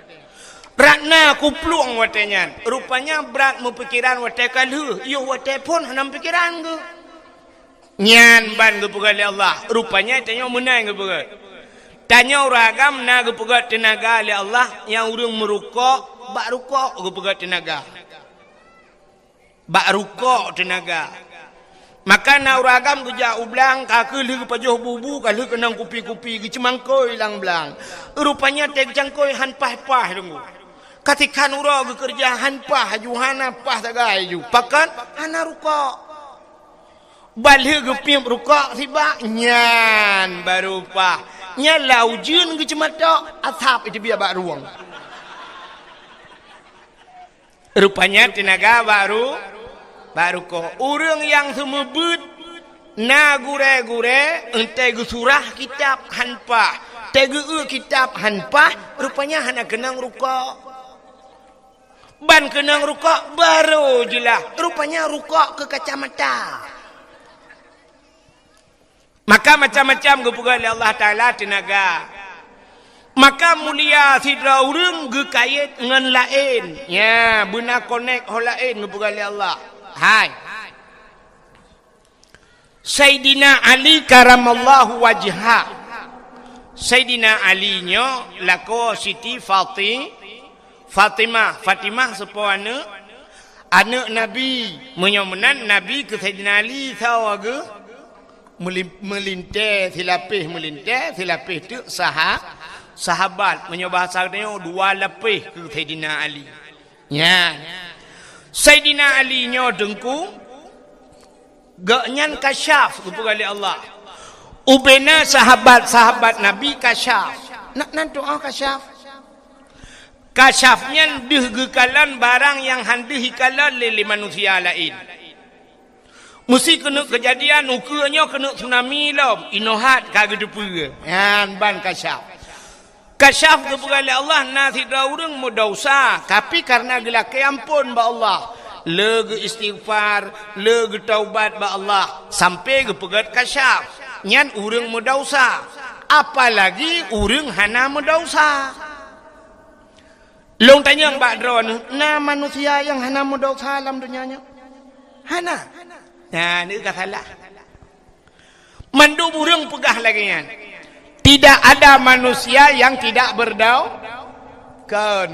Ratna kuplueng watée nyan. Rupanya brat meupikeran watée ka lheueh, yoh watée phon hana meupikeran geuh. Nyan ban geupeugah lé Allah. Rupanya tanyoe meunan geupeugah. Tanyoe ureuëng agam na geupeugah teunaga lé Allah nyang ureuëng meurukok, bak rukok geupeugah teunaga. Bak rukok teunaga. Maka na ureuëng agam geujak u blang, ka kheueh lheueh geupajoh bubu, ka lheueh keunong kupi-kupi, geuceumangkôi lam blang. Rupanya tée geucangkôi han paih-paih deungoe. Ka tikhan uroe geukeureuja han paih, aju hana paih sagai aju. Pakon? Hana rukok. Ban lheueh geupiep rukok sibak, nyan baru paih. Nyan lam ujeuen geuceumatok, asab iteubiet bak rueng. Rupanya teunaga bak ru-, bak rukok. Ureuëng nyang seumeubeuet na gurée-gurée, eunteuk geusurah kitab han paih, teuk geu-eu kitab han paih, rupanya hana keunong rukok. Ban keunong rukok baru jeulaih, rupanya rukok keu kacamata. Maka macam-macam geupeugah lé Allah Taala teunaga. Maka mulia sidroe ureuëng geukayét ngon laén. Nya, beuna konek ho laén geupeugah lé Allah. Hai. Saidina Ali karamallahu wajha. Saidina Ali nyoe lakoe Siti Fati-, Fatimah. Fatimah soe po aneuëk? Aneuëk Nabi. Meunyoe meunan Nabi keu Saidina Ali soe geu-, Meulim-, meulintée silapéh, meulintée silapéh teuk saha-, sahabat. Meunyoe bahasa geutanyoe, dua lapéh keu Saidina Ali. Nyan. Saidina Ali nyoe Teungku, gobnyan kasyaf geupeugah lé Allah. Ubena sahabat-sahabat Nabi kasyaf. Na, na tu'oh kasyaf. Kasyaf nyan deuh geukalon barang nyang hana deuh ikalon lé, lé manusia laén. Meusé keuneuk keujadian ukeue nyoe keuneuk tsunami lom, inoe hat ka geuteupeue. Nyan ban kasyaf. Kasyaf geupeugah lé Allah na sidroe ureuëng meudesya, tapi kareuna geulakée amphon bak Allah, le geuistighfar, le geutaubat bak Allah, sampoe geupeugét kasyaf. Nyan ureuëng meudesya, apalagi ureuëng hana meudesya. Lôn tanyong bak droeneuh, na manusia nyang hana meudesya lam donya nyoe? Hana. Nah, nyoe ka salah. Mandum ureuëng peugah lagée nyan. Tidak ada manusia yang tidak berdau-, kan.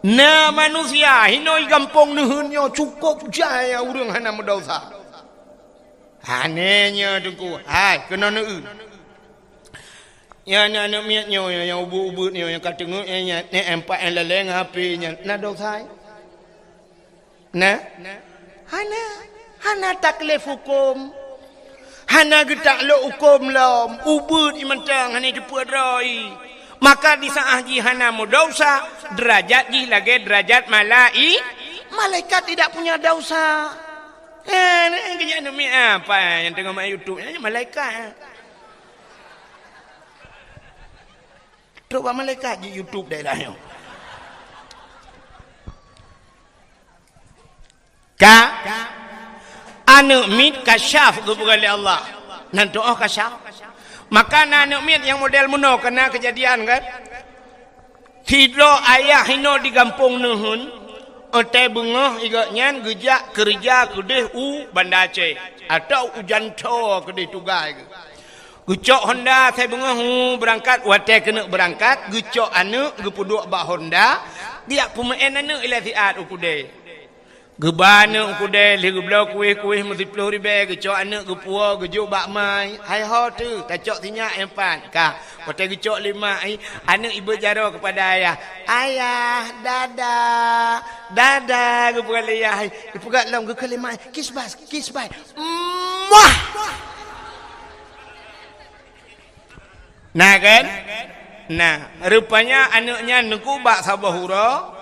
Na manusia, hinoe gampông neuheun nyoe cukôp jai ureuëng hana meudesya. Hana nyoe Teungku. Hai, keunoe neueu. Nyan aneuk miet nyoe, nyang ubeuet-ubeuet nyoe, nyang ka teungeut nyan, nyan, nyan, empat nyang laleng H P nyan, na desya? Na? Hana. Hana taklif huköm. Hana geutaklok huköm lom. Ubeuet ié mantong hana teupeu droe. Maka di saát jih hana meudesya, deurajat jih lagée deurajat malai-, malaikat tidak punya desya. Eh, ni, ni, ni, ni, apa yang tengok mak YouTube ni? Malaikat. Trok bak malaikat di YouTube daerah nyoe. Ka? Aneuk miet kasyaf geupeugah lé Allah. Nan tu'oh kasyaf. Maka na aneuk miet nyang model meunoe keuna keujadian kan? Sidroe ayah hinoe di gampông neuheun, watée beungoh gobnyan geujak keureuja keudeh u Banda Aceh, atau u Jantho keudeh tugai geuh. Geucok honda asai beungoh, hu, beurangkat, watée keuneuk beurangkat, geucok aneuk geupeuduek bak honda, geujak peumeu'en aneuk ilée siat u keudée. Geuba aneuk u keudée, lheueh geubloe kueh-kueh meusiploh ribée, geucok aneuk geupuwoe, geujok bak ma, hai ho teuh, tacok sinyak nyang pat, ka. Watée geucok lé ma, ai, aneuk ibeuet jaroe keupada ayah, "Ayah, dadah, dadah," geupeugah lé ayah, ai, geupeugah lom geukheun lé ma, "Kiss bye, kiss bye." Muah! Na kan? Na, rupanya aneuk nyan neuku bak saboh uroe,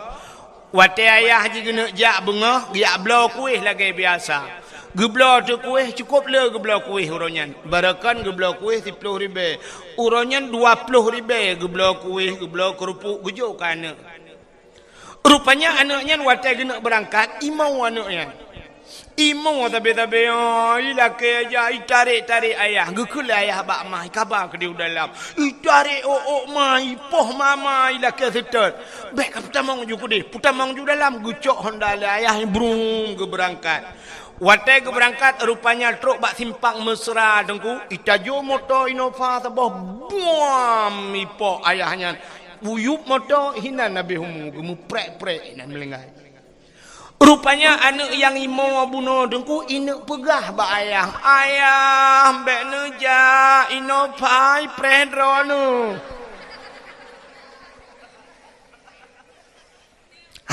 watée ayah jih geuneuk jak beungoh, geujak bloe kueh lagée biasa. Geubloe teuh kueh, cukôp le geubloe kueh uroe nyan. Barokon geubloe kueh siploh ribée. Uroe nyan dua ploh ribée geubloe kueh, geubloe keureupuk, geujok keu aneuk. Rupanya aneuk nyan watée geuneuk beurangkat, imoe aneuk nyan. Imoe sabe-sabe, oh, ilakée jak, itarek-tarek ayah, geukheun lé ayah bak ma, ikaba keudeh u dalam. Itarek ôk-ôk ma, ipoh mama, ilakée seutôt. Bék ka peutamong ju keudeh, peutamong ju dalam, geucok honda lé ayah, brum, geubeurangkat. Watée geubeurangkat, rupanya trok bak simpang Mesra, Teungku, itajô moto Innova saboh, buam, ipoh ayah nyan. Buyueb moto hinan habéh umu, geumeuprek-prek hinan meulinggai. Rupanya aneuk nyang imoe bunoe Teungku ineuk peugah bak ayah, "Ayah, bék neujak, Innova ipreh droeneuh."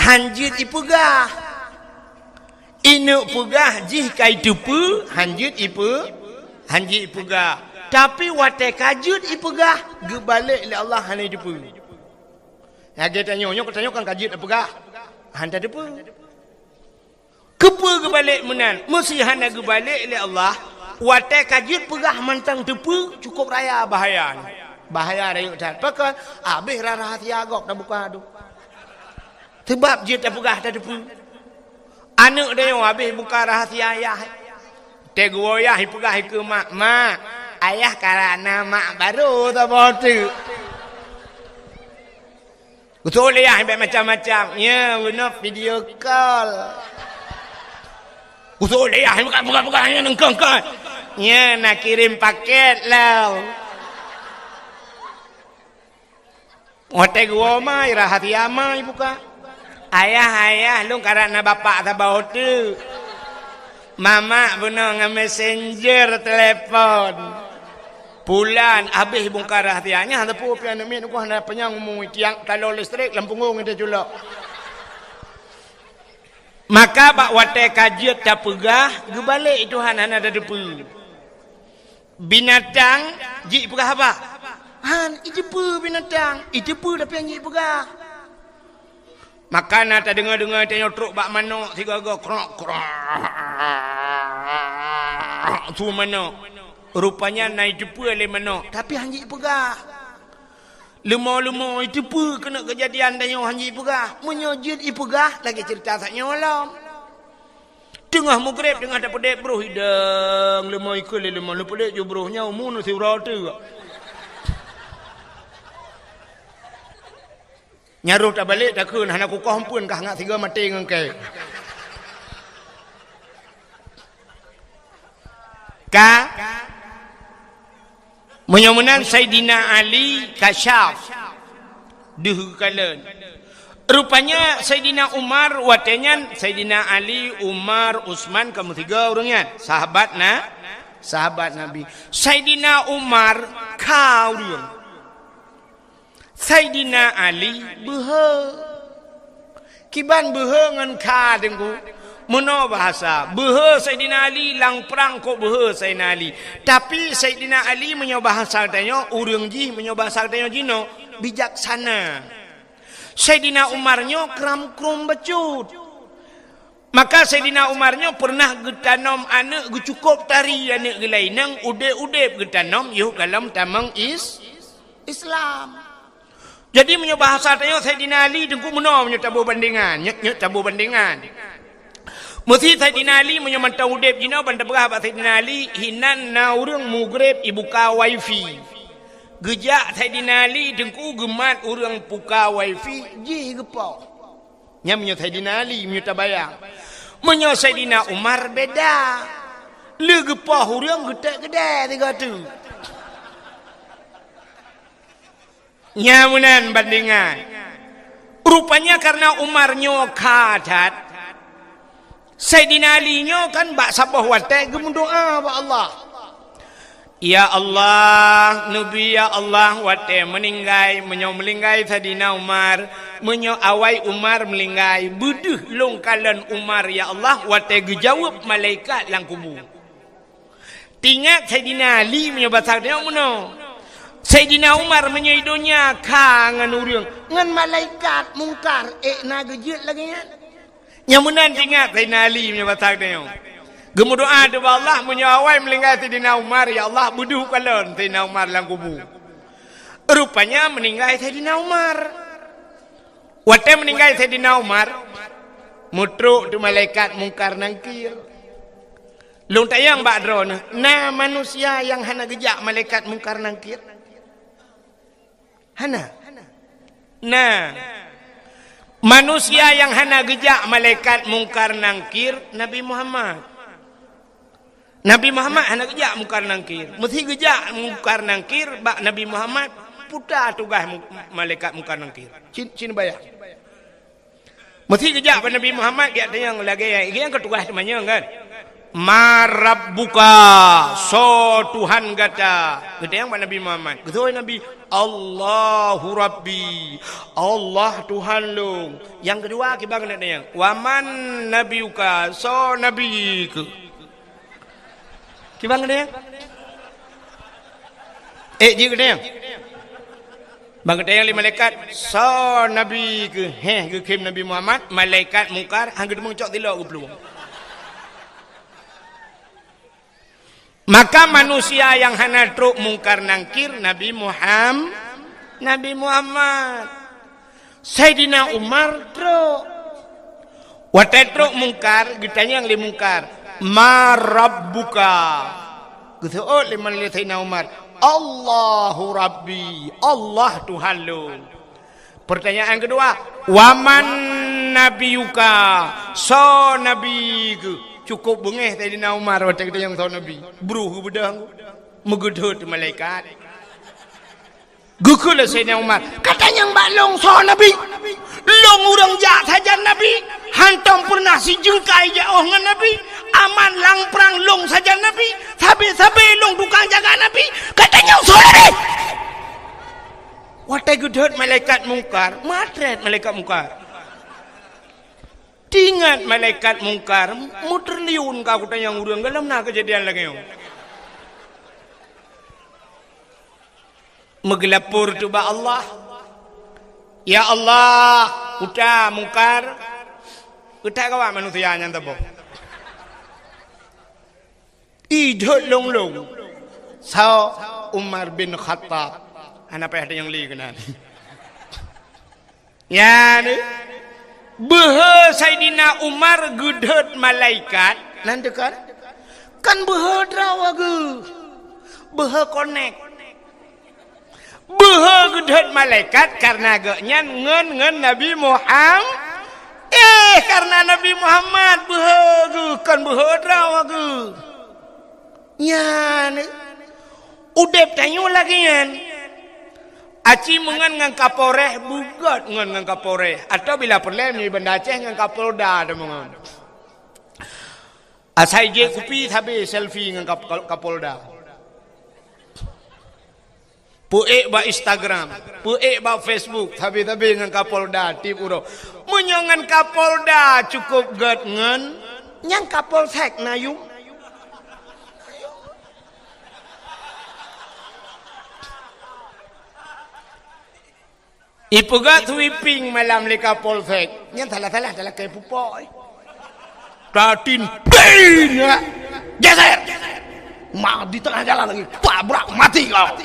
Han jeuet ipeugah. Ineuk peugah jih ka iteupeue, han jeuet ipe-, han jeuet ipeugah. Tapi watée ka jeuet ipeugah, geubalek lé Allah hana iteupeue. Lagée tanyoe, nyoe tanyoe kan ka jeuet ipeugah, han tateupeue. Keupeue geubalek meunan? Meusé hana geubalek lé Allah, watée ka jeuet peugah mantong teupeue, cukôp raya bahaya nyoe. Bahaya rayeuk that. Pakon? Habéh ra-, rahsia gob tabuka tu. Sabab jeuet tapeugah tateupeue. Aneuk tanyoe habéh buka rahsia ayah. Teuh geuwoe ayah ipeugah ikeue mak, "Mak, ayah karab na mak barô saboh teuk." Geusuh lé ayah ibek macam-macam. Ya, guna video call. Geusuh lé ayah buka-buka-buka, ya, nengkong-kong. Ya, na kirim paket lah. Watée geuwoe ma, rahsia ma ibuka. "Ayah, ayah, lôn karab na bapak saboh teuk." Mamak bunoe ngon messenger telepon. Pulan habéh bungkar rahsia. Nyan teupeu pian aneuk miet nyoe hana panyang umu tiang talo listrik lam punggong ita culok. Maka bak watée ka jeuet tapeugah, geubalek Tuhan hana tateupeue. Binatang jih peugah haba? Han, iteupeue binatang, iteupeue tapi han jih peugah. Maka na tadeungoe-deungoe tanyoe trok bak manok sigoe-goe krok, krok. Su manok. Rupanya na iteupeue lé manok, tapi han jih peugah. Leumo-leumo iteupeue keuneuk keujadian tanyoe han jih peugah. Meunyoe jeuet ipeugah lagée ceurita sak nyoe lom. Teungoh mugreb, teungoh tapeudeb broh idang, leumo ikeu lé leumo, leupeudeb ju broh nyoe umu nu siuroe teuk. Nyan roh tabalek takheun hana kukoh empeuen kah ngat sigoe maté ngon kée. Ka Meunyoe meunan Saidina Ali kasyaf deuh geukalon. Rupanya Saidina Umar watée nyan Saidina Ali, Umar, Utsman ka meusigoe ureuëng nyan sahabat na sahabat Nabi. Saidina Umar kha ureuëng. Saidina Ali beuhe. Kiban beuhe ngon kha Teungku? Meunoe bahasa, beuhe Saidina Ali lam prang kok beuhe Saidina Ali. Tapi Saidina Ali meunyoe bahasa tanyoe, ureuëng jih meunyoe bahasa tanyoe jinoe, bijaksana. Saidina Umar nyoe kram-krum bacut. Maka Saidina Umar nyoe peureunah geutanom aneuëk geucukôp tari aneuëk geulainang udeb-udeb geutanom yoh galom tamong is Islam. Jadi meunyoe bahasa tanyoe Saidina Ali Teungku meunoe meunyoe taboh bandengan, nyek-nyek taboh bandengan. Meusi Saidina Ali meunyoe mantong udeb jinoe ban tapeugah bak Saidina Ali hinan na ureuëng mugreb ibuka wifi. Geujak Saidina Ali Teungku geumat ureuëng buka wifi jih geupoh. Nyan meunyoe Saidina Ali meunyoe tabayang. Meunyoe Saidina Umar beda. Le geupoh ureuëng geutek keudée tiga tu. Nyan meunan bandengan. Rupanya karena Umar nyoe kha that, Saidina Ali nyoe kan bak saboh watée geumeudoá bak Allah. Ya Allah, neubi ya Allah watée meuninggai, meunyoe meuninggai Saidina Umar, meunyoe awai Umar meuninggai, beudeuh lôn kalon Umar ya Allah watée geujaweueb malaikat lam kubu. Tingat Saidina Ali meunyoe basa tanyoe meunoe. Saidina Umar meunyoe i donya kha ngon ureuëng, ngon malaikat Mungkar ék na geujeuet lagée nyan. Nyang meunan tingat Saidina Ali meunyoe basa tanyoe. Geumeudoá teuh bak Allah meunyoe awai meuninggai Saidina Umar, ya Allah beudeuh kalon Saidina Umar lam kubu. Rupanya meuninggai Saidina Umar. Watée meuninggai Saidina Umar, meutrok teuh malaikat Mungkar Nangkir. Lôn tanyong bak droeneuh, na manusia nyang hana geujak malaikat Mungkar Nangkir? Hana. Nah, manusia nyang hana geujak malaikat Mungkar Nangkir Nabi Muhammad. Nabi Muhammad hana geujak Mungkar Nangkir. Meusi geujak Mungkar Nangkir bak Nabi Muhammad, puta tugaih mu-, malaikat Mungkar Nangkir. Cin, cin bayang. Meusi geujak bak Nabi Muhammad, geujak tanyong lagée nyang keu tugaih teumanyong kan. "Man rabbuka, soe Tuhan gata?" Geutanyong bak Nabi Muhammad. Geutanyong Nabi, "Allahu Rabbi, Allah Tuhan lôn." Nyang keudua kiban geutanyong, "Wa man nabiyuka, soe nabi keuh?" Kiban geutanyong? Eh, jih geutanyong. Ban geutanyong lé malaikat, "Soe nabi keuh?" Heh, geukhém Nabi Muhammad, malaikat Mungkar, han geuteumeung cok tilok geuplueng. Maka manusia nyang hana trok Mungkar Nangkir Nabi Muham-, Nabi Muhammad. Saidina Umar trok. Watée trok Mungkar, geutanyong lé Mungkar, "Man rabbuka?" Geuseuôt lé man lé Saidina Umar, "Allahu Rabbi, Allah Tuhan lôn." Pertanyaan keudua, "Wa man nabiyuka?" Soe nabi keuh? Cukôp beungéh Saidina Umar watée geutanyong soe nabi. Bruh geubeudôh, meugeudhôt malaikat. Geukheun lé Saidina Umar, "Gata nyang bak lôn soe Nabi? Lôn ureuëng jak sajan Nabi, hántom peureunah sijeungkai jiôh ngon Nabi. Aman lam prang lôn sajan Nabi, sabe-sabe lôn tukang jaga Nabi. Gata nyang soe Nabi?" Watée geudhôt malaikat Mungkar, meutrét malaikat Mungkar. Teuingat malaikat Mungkar, meutriliun ka geutanyoe ureuëng gohlom na keujadian lagée nyoe. Meugeulapor teuh bak Allah, "Ya Allah, uta Mungkar, uta gawat manusia nyan teuboh." Idhôt lôn-lôn. Soe? Umar bin Khattab. Hana payah tanyong lé keunan. Nyan, beuhe Saidina Umar geudhôt malaikat, nan teuka, kan beuhe droe geuh, beuhe konek. Beuhe geudhôt malaikat kareuna geuhnyan ngon, ngon Nabi Muham-, eh, kareuna Nabi Muhammad beuhe geuh, kon beuhe droe geuh. Nyan, udeb tanyoe lagée nyan. Aci meungon ngon Kapolres, beugét ngon, ngon Kapolres. Atawa bila peureulée meunyoe Banda Aceh ngon Kapolda tameungon. Asai jép kupi sabe selfie ngon Kap-, Kap-, Kapolda. Peuék bak Instagram, peuék bak Facebook, sabe-sabe ngon Kapolda tieb uroe. Meunyoe ngon Kapolda cukup gét ngon, nyang Kapolsek na yum. Ipeugah sweeping malam lé Kapolsek. Nyan salah-salah, talakée pupok, eh. Tatin, pin, ya. Geser. Ma di tengah jalan lagi. Tabrak, mati kau.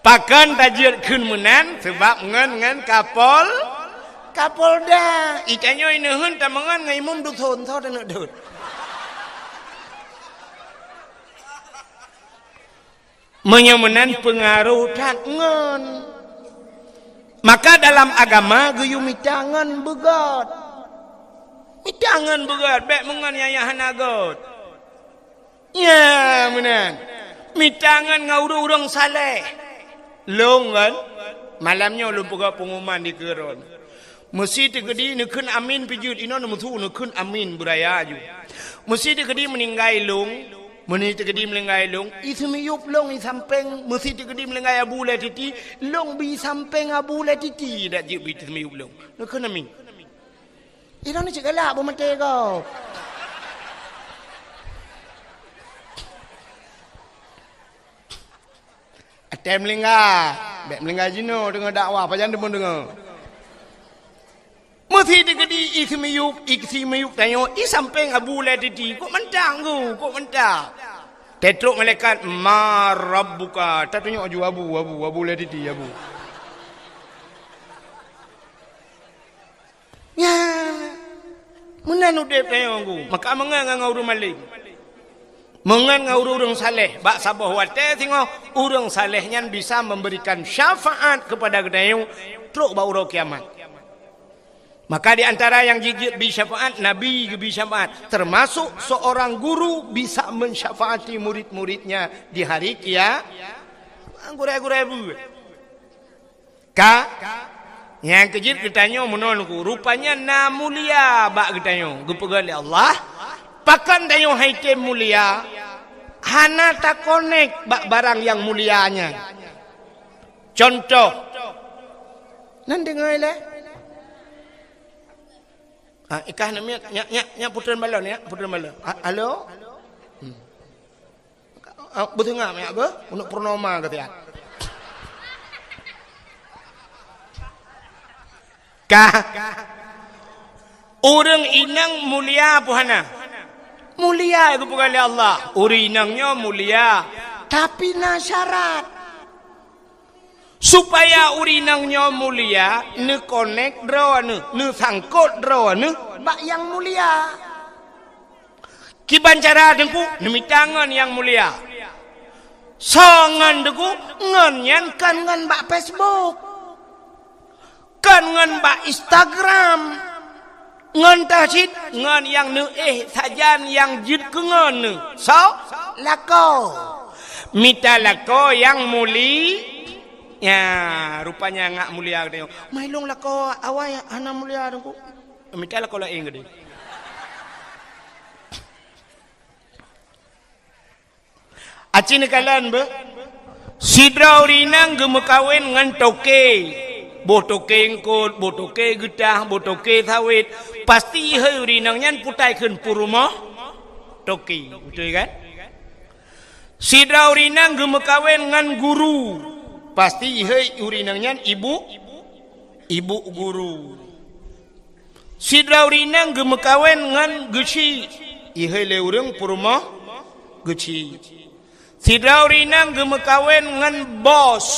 Pakon tajeuet kheun meunan? Sabab ngon, ngon Kapol-, Kapolda. Itanyoe ineuheun tameungon ngon imum dusun, soe taneuk deuet. Meunyoe meunan peungaroh that ngon. Maka dalam agama geuyue mita ngon beugét. Mita ngon beugét, bék meungon nyang, nyang hana gét. Nya, meunan. Mita ngon ngon ureuëng-ureuëng saleh. Lôn kan, malam nyoe lôn peugah pengumuman di keuron. Meusi teukeudi neukheun amin pih jeuet, inoe neumeusu neukheun amin beuraya ju. Meusi teukeudi meuninggai lôn, meuni teukeudi meuninggai lôn, i seumiyueb lôn i sampéng, meusi teukeudi meuninggai Abu Lé Titi, lôn bi sampéng Abu Lé Titi dak jeuet bi seumiyueb lôn. Neukheun amin. Inoe ni cit galak beumaté gob. Até meulingga, bék meulingga jinoe deungoe dakwah, pajan deungon deungoe. Meusi teukeudi i seumiyueb, i seumiyueb tanyoe, i sampéng Abu Lé Titi, kok mantang ku, kok mantang. Teutrok malaikat, "Ma rabbuka?" Tatunyok aju Abu, Abu, Abu Lé Titi, Abu. Nya, meunan udeb tanyoe ku. Maka meungon ngon ureuëng malém. Meungon ngon ureuëng-ureuëng saleh. Bak saboh watée singoh, ureuëng saleh nyan bisa memberikan syafaat kepada geutanyoe trok bak uroe kiamat. Maka di antara nyang jijeuet bi syafaat, Nabi geubi syafaat. Termasuk seorang guru bisa mensyafaati murid-muridnya di hari kia-, gurée-gurée buet. Ka, nyang keujeuet geutanyoe meunoe ku, rupanya na mulia bak geutanyoe, geupeugah lé Allah, pakon tanyoe hai tem mulia, hana takonek bak barang nyang mulia nyan. Contoh, nan deungoe lé? Ah, ikah namiet, nyak, nyak, nyak putreun balon, nyak putreun balon. Ha-, halo? Hmm. Ah, beuteuingat, nyak beuh? Untuk purnoma keu siat. Kah? Ureuëng inong mulia peue hana? Mulia, geupeugah lé Allah. Ureuëng inong nyoe mulia, tapi na syarat. Supaya ureuëng inong nyoe mulia, neukonek droeneuh, neusangkot droeneuh bak nyang mulia. Kiban cara Teungku, neumita ngon nyang mulia. Soe ngon Teungku? Ngon nyan kon ngon bak Facebook. Kon ngon bak Instagram. Ngon teuh cit, ngon nyang neuéh sajan nyang jeuet keu ngon neuh. Soe? Lakoe. Mita lakoe nyang muli-, ya, rupanya ngak mulia geutanyoe. Mai lôn lakoe awai hana mulia Teungku. Mita lakoe laén geutanyoe. Aci neukalon beuh, sidroe ureueng inong geumeukawen ngon toke. Boh toke eungkot, boh toke geutah, boh toke sawét. Pasti ihôi ureueng inong nyan putai kheun peurumoh toke. Beutôi kan? Sidroe ureueng inong geumeukawen ngon guru. Pasti ihôi ureueng inong nyan ibu, ibu guru. Sidroe ureueng inong geumeukawen ngon geuchik, ihôi lé ureueng peurumoh geuchik. Sidroe ureueng inong geumeukawen ngon bos,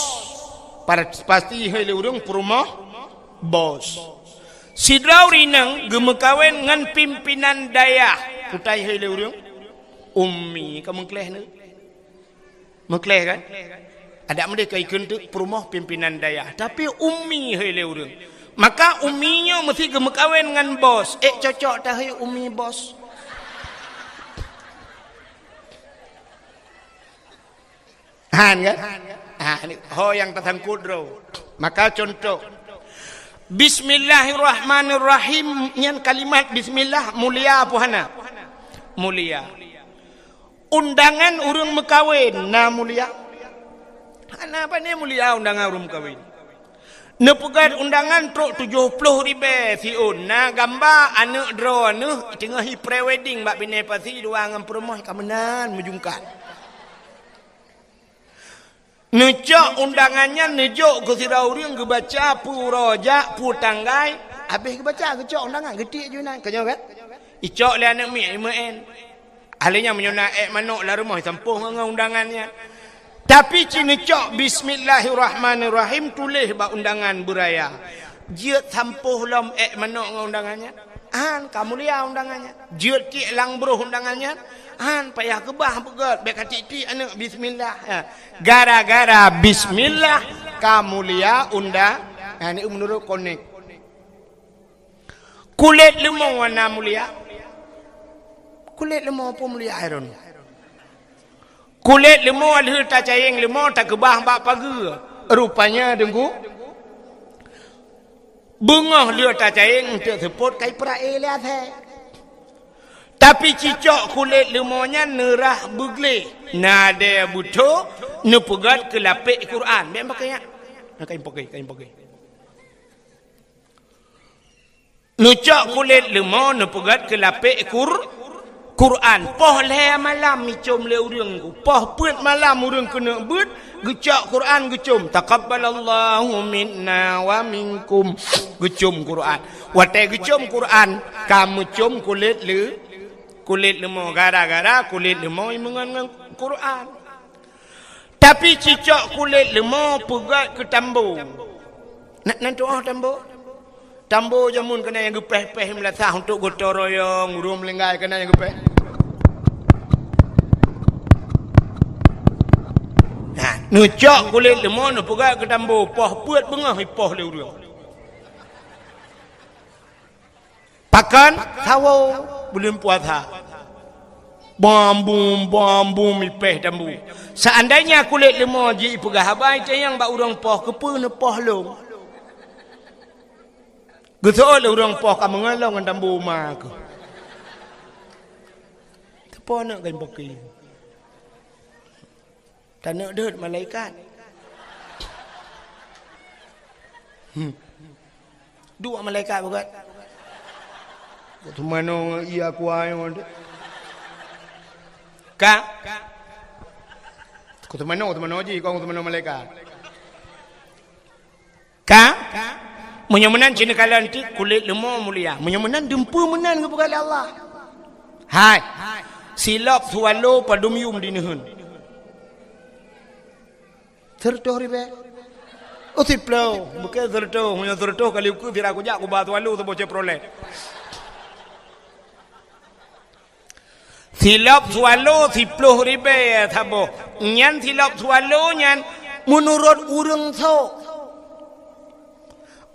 par-, pasti ihôi lé ureueng peurumoh bos. Sidroe ureueng inong geumeukawen ngon pimpinan dayah, putai ihôi lé ureueng ummi, ka meukleh neuh. Meukleh kan? Adak meudeh ka ikheun teuk peurumoh pimpinan dayah, tapi ummi ihôi lé ureueng. Maka ummi nyoe meusti geumeukawen ngon bos. Ék cocok tahôi ummi bos. Han kan? Ha, ni ho nyang tasangkot droe. Maka contoh, Bismillahirrahmanirrahim nyan kalimat bismillah mulia apa hana? Mulia. Undangan ureueng meukawen na mulia? Hana, pane mulia undangan ureueng meukawen. Neupeugét undangan trok tujoh ploh ribée siôn, na gamba aneuk droeneuh teungoh i pre-wedding bak binéh pasi dua ngon peurumoh ka meunan meujungkat. Neucok undangan nyan neujok keu sidroe ureueng geubaca peue uroe jak, peue tanggai, habéh geubaca geucok undangan, geutiek ju inan, ka nyoe kan? Icok lé aneuk miet imeu'en. Ahli nyan meunyoe na ék manok lam rumoh, isampôh ngon, ngon undangan nyan. Tapi ci neucok bismillahirrahmanirrahim tuléh bak undangan beuraya. Jeuet sampôh lom ék manok ngon undangan nyan. Han, ka mulia undangan nyan. Jeuet tiek lam broh undangan nyan. Han, payah keubah beugét, bék ka tiek-tiek aneuk bismillah. Ha. Gara-gara bismillah ka mulia undang-, ha, ni meunurot konek. Kulét leumo na mulia? Kulét leumo peue mulia hai droeneuh? Kulét leumo lheueh tacayeng leumo takeubah bak pageue. Rupanya Teungku, beungoh lheueh tacayeng eunteuk seupôt ka ipeurak éh lé asèe. Tapi cicok kulét leumo nyan neurah beugleh, nadèe beutho neupeugét keu lapék Quran. Bék pakèk nyan. Ka ipakèk, ka ipakèk. Neucok kulét leumo neupeugét keu lapék Qur-, Quran. Poh lhèe malam icom lé ureueng ku. Poh peuet malam ureueng keuneuk beuet, geucok Quran geucom. Taqabbalallahu minna wa minkum. Geucom Quran. Watèe geucom Quran, ka meucom kulét leu-, kulét leumo. Gara-gara kulét leumo imeungon ngon Quran. Tapi cicok kulét leumo peugét keu tambo. Na, na tu'oh tambo? Tambo jameun keunan nyang geupéh-péh meulasah untuk gotong royong, ureueng meuninggai keunan nyang geupéh. Na, neucok kulét leumo neupeugét keu tambo, poh peuet beungoh ipoh lé ureueng. Pakon? Sawoe buleuen puasa. Bam bum, bam bum, ipéh tambo. Seandainya kulét leumo jih ipeugah haba itanyong bak ureueng poh, keupeue neupoh lôn? Geuseuôt lé ureueng poh ka meungon lôn ngon tambo ma keuh. Teupo neuk geupoki. Taneuk deuet malaikat. Hmm. Dua malaikat beugét. Keu teumanoe ngon iya kuah nyoe. Ka? Keu teumanoe, teumanoe jih, kon teumanoe malaikat. Ka? Meunyoe meunan cit neukalon teuk kulét leumo mulia. Meunyoe meunan dum peue meunan geupeugah lé Allah. Hai. Silop swallow padum yum di neuheun. Seureutoh ribée. Oh, siploh. Bukon seureutoh. Meunyoe seureutoh kali ukeue sira kujak kuba swallow saboh Chevrolet. Silop swallow siploh ribée saboh. Nyan silop swallow nyan meunurot ureueng soe?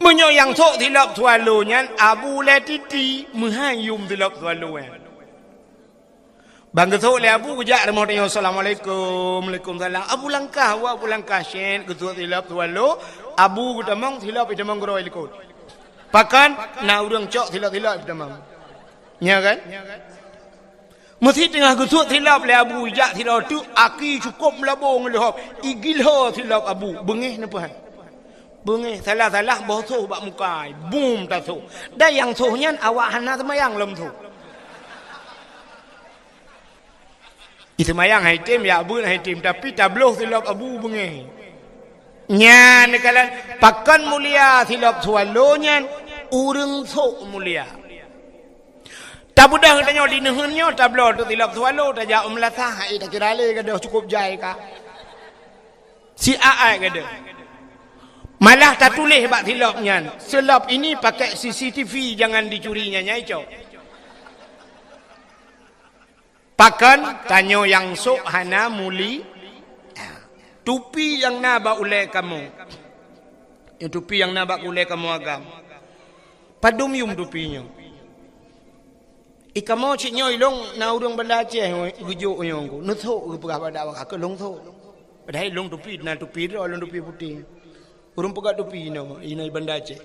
Meunyoe nyang sôk silop swallow nyan Abu Lé Titi, meuhai yum silop swallow nyan. Ban geusôk lé Abu, geujak rumoh tanyoe, "Assalamualaikum." "Waalaikumsalam." Abu langkah, wa Abu langkah, syét, geusôk silop swallow, Abu geutamong, silop itamong keudroe likot. Pakon na ureuëng cok silop-silop itamong. Nya kan? Meusi teungoh geusôk silop lé Abu, jak sidroe teuk, aki cukôp meulabô ngon leuhop, igilho silop Abu, beungéh neupeuhai. Beungéh, salah-salah boh sôh bak muka, bum tasôh. Dan nyang sôh nyan awak hana seumayang lom sôh. Iseumayang hai tem, ya beuet hai tem, tapi tabloh silop Abu beungéh. Nyan neukalon, pakon mulia silop swallow nyan, ureuëng sôk mulia. Tabeudôh geutanyoe di neuheun nyoe, tabloe teuk silop swallow, tajak u meulasah, hai takira lé gadôh cukôp jai ka. Si aai gadôh. Malah tatuléh bak silop nyan, "Silop ini pakai C C T V, jangan dicuri," nyan nyai cok. Pakon tanyoe nyang sôk hana muli. Tupi nyang na bak ulée kamoe. Nyoe tupi nyang na bak ulée kamoe agam. Padum yum tupi nyoe. I kamoe cit nyoe ilong na ureuëng Banda Aceh geujok nyoe, neusôk geupeugah bak dak, ka lôn sôk. Padahai ilong tupi, na tupi droe, ilong tupi putéh. Ureuëng peugah tupi inoe, inoe Banda Aceh.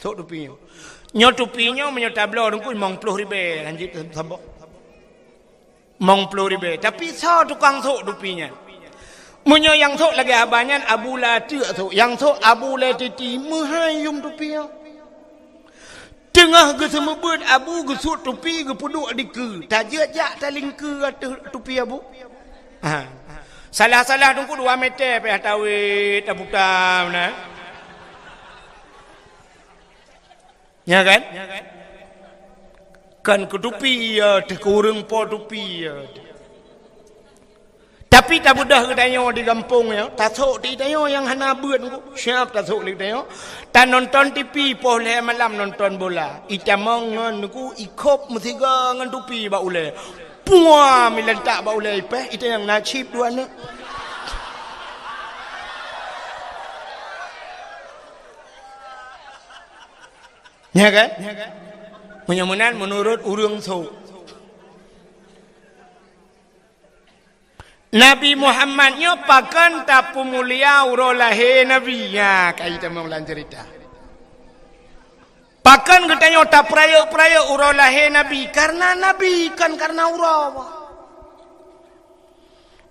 Sôk tupi nyoe. Nyoe tupi nyoe meunyoe tabloe Teungku limong ploh ribée, lanjut sambok. Limong ploh ribée. Tapi soe tukang sôk tupi nyan? Meunyoe nyang sôk lagée haba nyan, Abu Lé Titi sôk. Nyang sôk Abu Lé Titi, meuhai yum tupi nyoe. Teungoh geuseumeubeuet Abu, geusut tupi, geupeuduek dikeue. Tajeuet jak talingkeue ateueh tupi Abu. Ha. Salah-salah Teungku dua meter pih tawét taputa meunan. Nya kan? Kan keu tupi, ya, teuh keu ureuëng po tupi, ya. Tapi tabeudôh geutanyoe di gampông nyoe, tasôk di tanyoe nyang hana beuet Teungku, siab tasôk di tanyoe. Tanonton T V poh lhée malam nonton bola. Itamong ngon Teungku, ikhôb meusigoe ngon tupi bak ulée. Puam ilantak bak ulée ipéh, itanyong na chip dua aneuk. Nya kan? Meunyoe meunan meunurot ureuëng sôk. Nabi Muhammad nyoe pakon tapeumulia uroe lahé Nabi? Nya, ka itamong lam ceurita. Pakon geutanyoe tapeurayeuk-peurayeuk uroe lahé Nabi? Kareuna Nabi, kon kareuna uroe.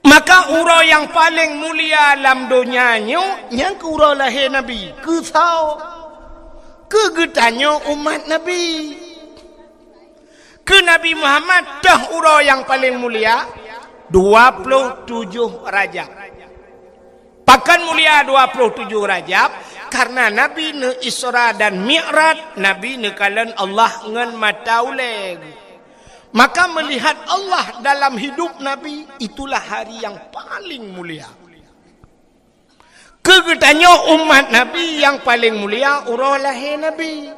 Maka uroe nyang paleng mulia lam donya nyoe, nyang keu uroe lahé Nabi. Keu soe? Keu geutanyoe umat Nabi. Keu Nabi Muhammad toh uroe nyang paleng mulia, dua ploh tujoh Rajab. Pakon mulia dua ploh tujoh Rajab? Kareuna Nabi neu-Isra dan Mi'raj, Nabi neukalon Allah ngon mata ulée. Maka meulihat Allah dalam hidup Nabi, itulah hari nyang paleng mulia. Keu geutanyoe umat Nabi nyang paleng mulia uroe lahé Nabi.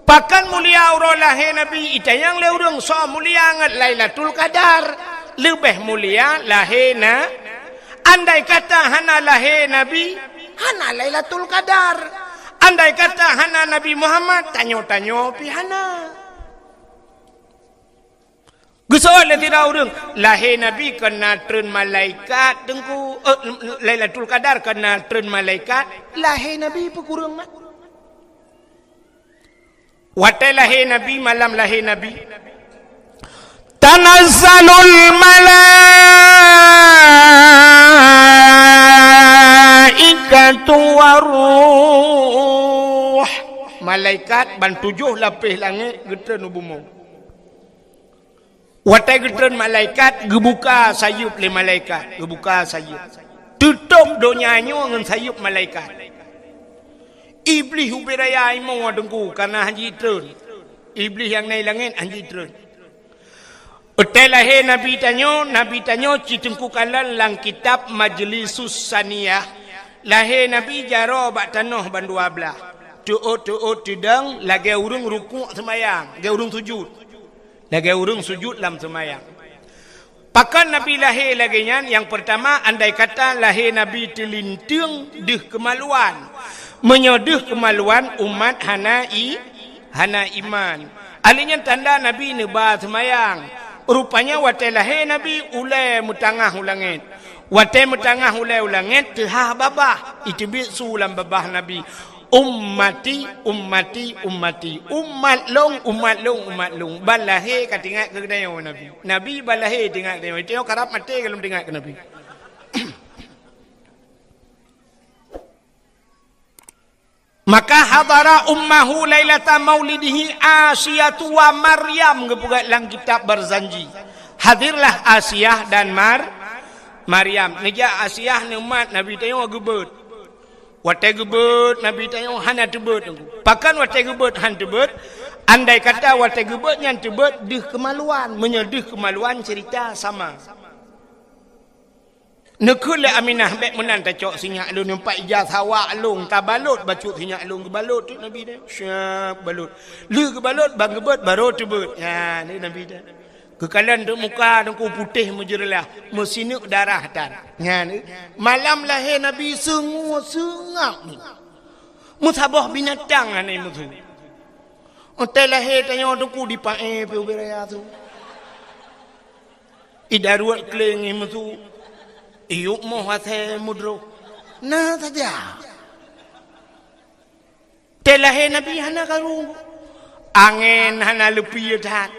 Pakon mulia uroe lahé Nabi? Itanyong lé ureuëng, soe mulia ngon Lailatul Qadar? Leubeh mulia lahé na. Andai kata hana lahé Nabi, hana Lailatul Qadar. Andai kata hana Nabi Muhammad, tanyoe-tanyoe pih hana. Geuseuôt lé sidroe ureuëng, lahé Nabi kon na treun malaikat Teungku, eh, Lailatul Qadar kon na treun malaikat, lahé Nabi peukureueng mat. Watée lahé Nabi, malam lahé Nabi, tanazzalul malaikatu waruh. Malaikat ban tujoh lapéh langét geutreun u bumoe. Watée geutreun malaikat, geubuka sayeuep lé malaikat, geubuka sayeuep. Teutôb donya nyoe ngon sayeuep malaikat. Iblih ubé raya imoe Teungku, kareuna hanji treun. Iblih nyang na i langét hanji treun. Watée lahé Nabi tanyoe, Nabi tanyoe cit Teungku kalon lam kitab Majlisus Saniyah. Lahé Nabi jaroe bak tanoh bandua blaih. Teuôt-teuôt teudong lagée ureuëng rukuk seumayang, lagée ureuëng sujut. Lagée ureuëng sujut lam seumayang. Pakon Nabi lahé lagée nyan? Nyang peurtama, andai kata lahé Nabi teulinteung deuh keumaluan, Meunyoe deuh keumaluan, umat hana i-, hana iman. Ahli nyan tanda Nabi neuba seumayang. Rupanya watée lahé Nabi, ulée meutangah u langét. Watée meutangah ulée u langét, teuhah babah, iteubiet su lam babah Nabi, "Ummati, ummati, ummati." Umat lôn, umat lôn, umat lôn. Ban lahé ka teuingat keu geutanyoe Nabi. Nabi ban lahé teuingat geutanyoe. Geutanyoe karab maté ka lom teuingat keu Nabi. Maka hadara ummahu lailata maulidihi Asiyatu wa Maryam, geupeugah lam kitab Barzanji. Hadirlah Asiyah dan Mar-, Maryam. Neujak Asiyah neumat Nabi tanyoe geubeuet. Watée geubeuet Nabi tanyoe hana teubeuet. Pakon watée geubeuet han teubeuet? Andai kata watée geubeuet nyan teubeuet deuh keumaluan. Meunyoe deuh keumaluan, cerita sama. Neukheun lé Aminah, "Bék meunan tacok sinyak lôn, nyoe pat ija sawa lôn, tabalot bacut sinyak lôn." Geubalot teuk Nabi deh. Siap balot. Lheueh geubalot, ban geubeuet, barô teubeuet. Nyan Nabi deh. Geukalon teuk muka teungku putéh meujeureulah, meusineuk darah tan. Nyan malam lahé Nabi seungab-seungab. Meusaboh binatang hana meusu. Watée lahé tanyoe teungku dipaéh pih ubé raya su. Idaruet kleng meusu, iyup moh asée meudroh. Na saja. Watée lahé Nabi hana karu. Angén hana leupie that.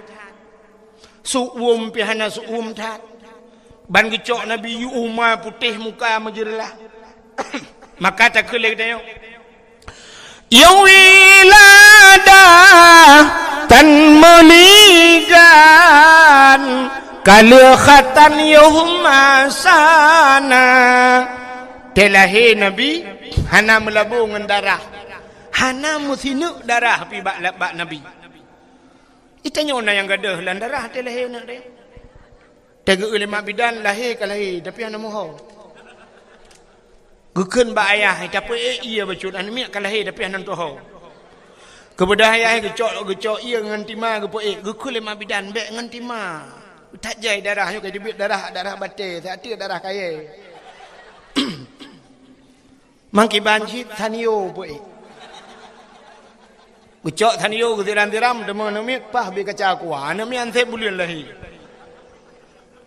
Seuuem pih hana seuuem that. Ban geucok Nabi yue uma putéh muka meujeureulah. Maka takheun lé geutanyoe, "Ya wiladah tan meuligan, kaleukhatan yum asana." Watée lahé Nabi hana meulabô ngon darah, hana meusineuk darah pih bak, bak Nabi. Geutanyoe na nyang gadôh lam darah watée lahé aneuëk deh. Teugeueu lé mak bidan lahé ka lahé, tapi hana meuho. Geukheun bak ayah, "Tapeuék ié bacut, aneuëk miet ka lahé tapi hana meutuho." Keubeudah ayah geucok, geucok ié ngon tima geupeuék. Geukheun lé mak bidan, "Bék ngon tima. That jai darah nyoe ka teubiet darah, darah batée, siat teuk darah kayée." Mangkiban cit Sanyo peuék. Geucok Sanyo geusiram-siram, teuma aneuëk miet paih bie kaca kuah. Aneuëk miet anseb buleuen lahé.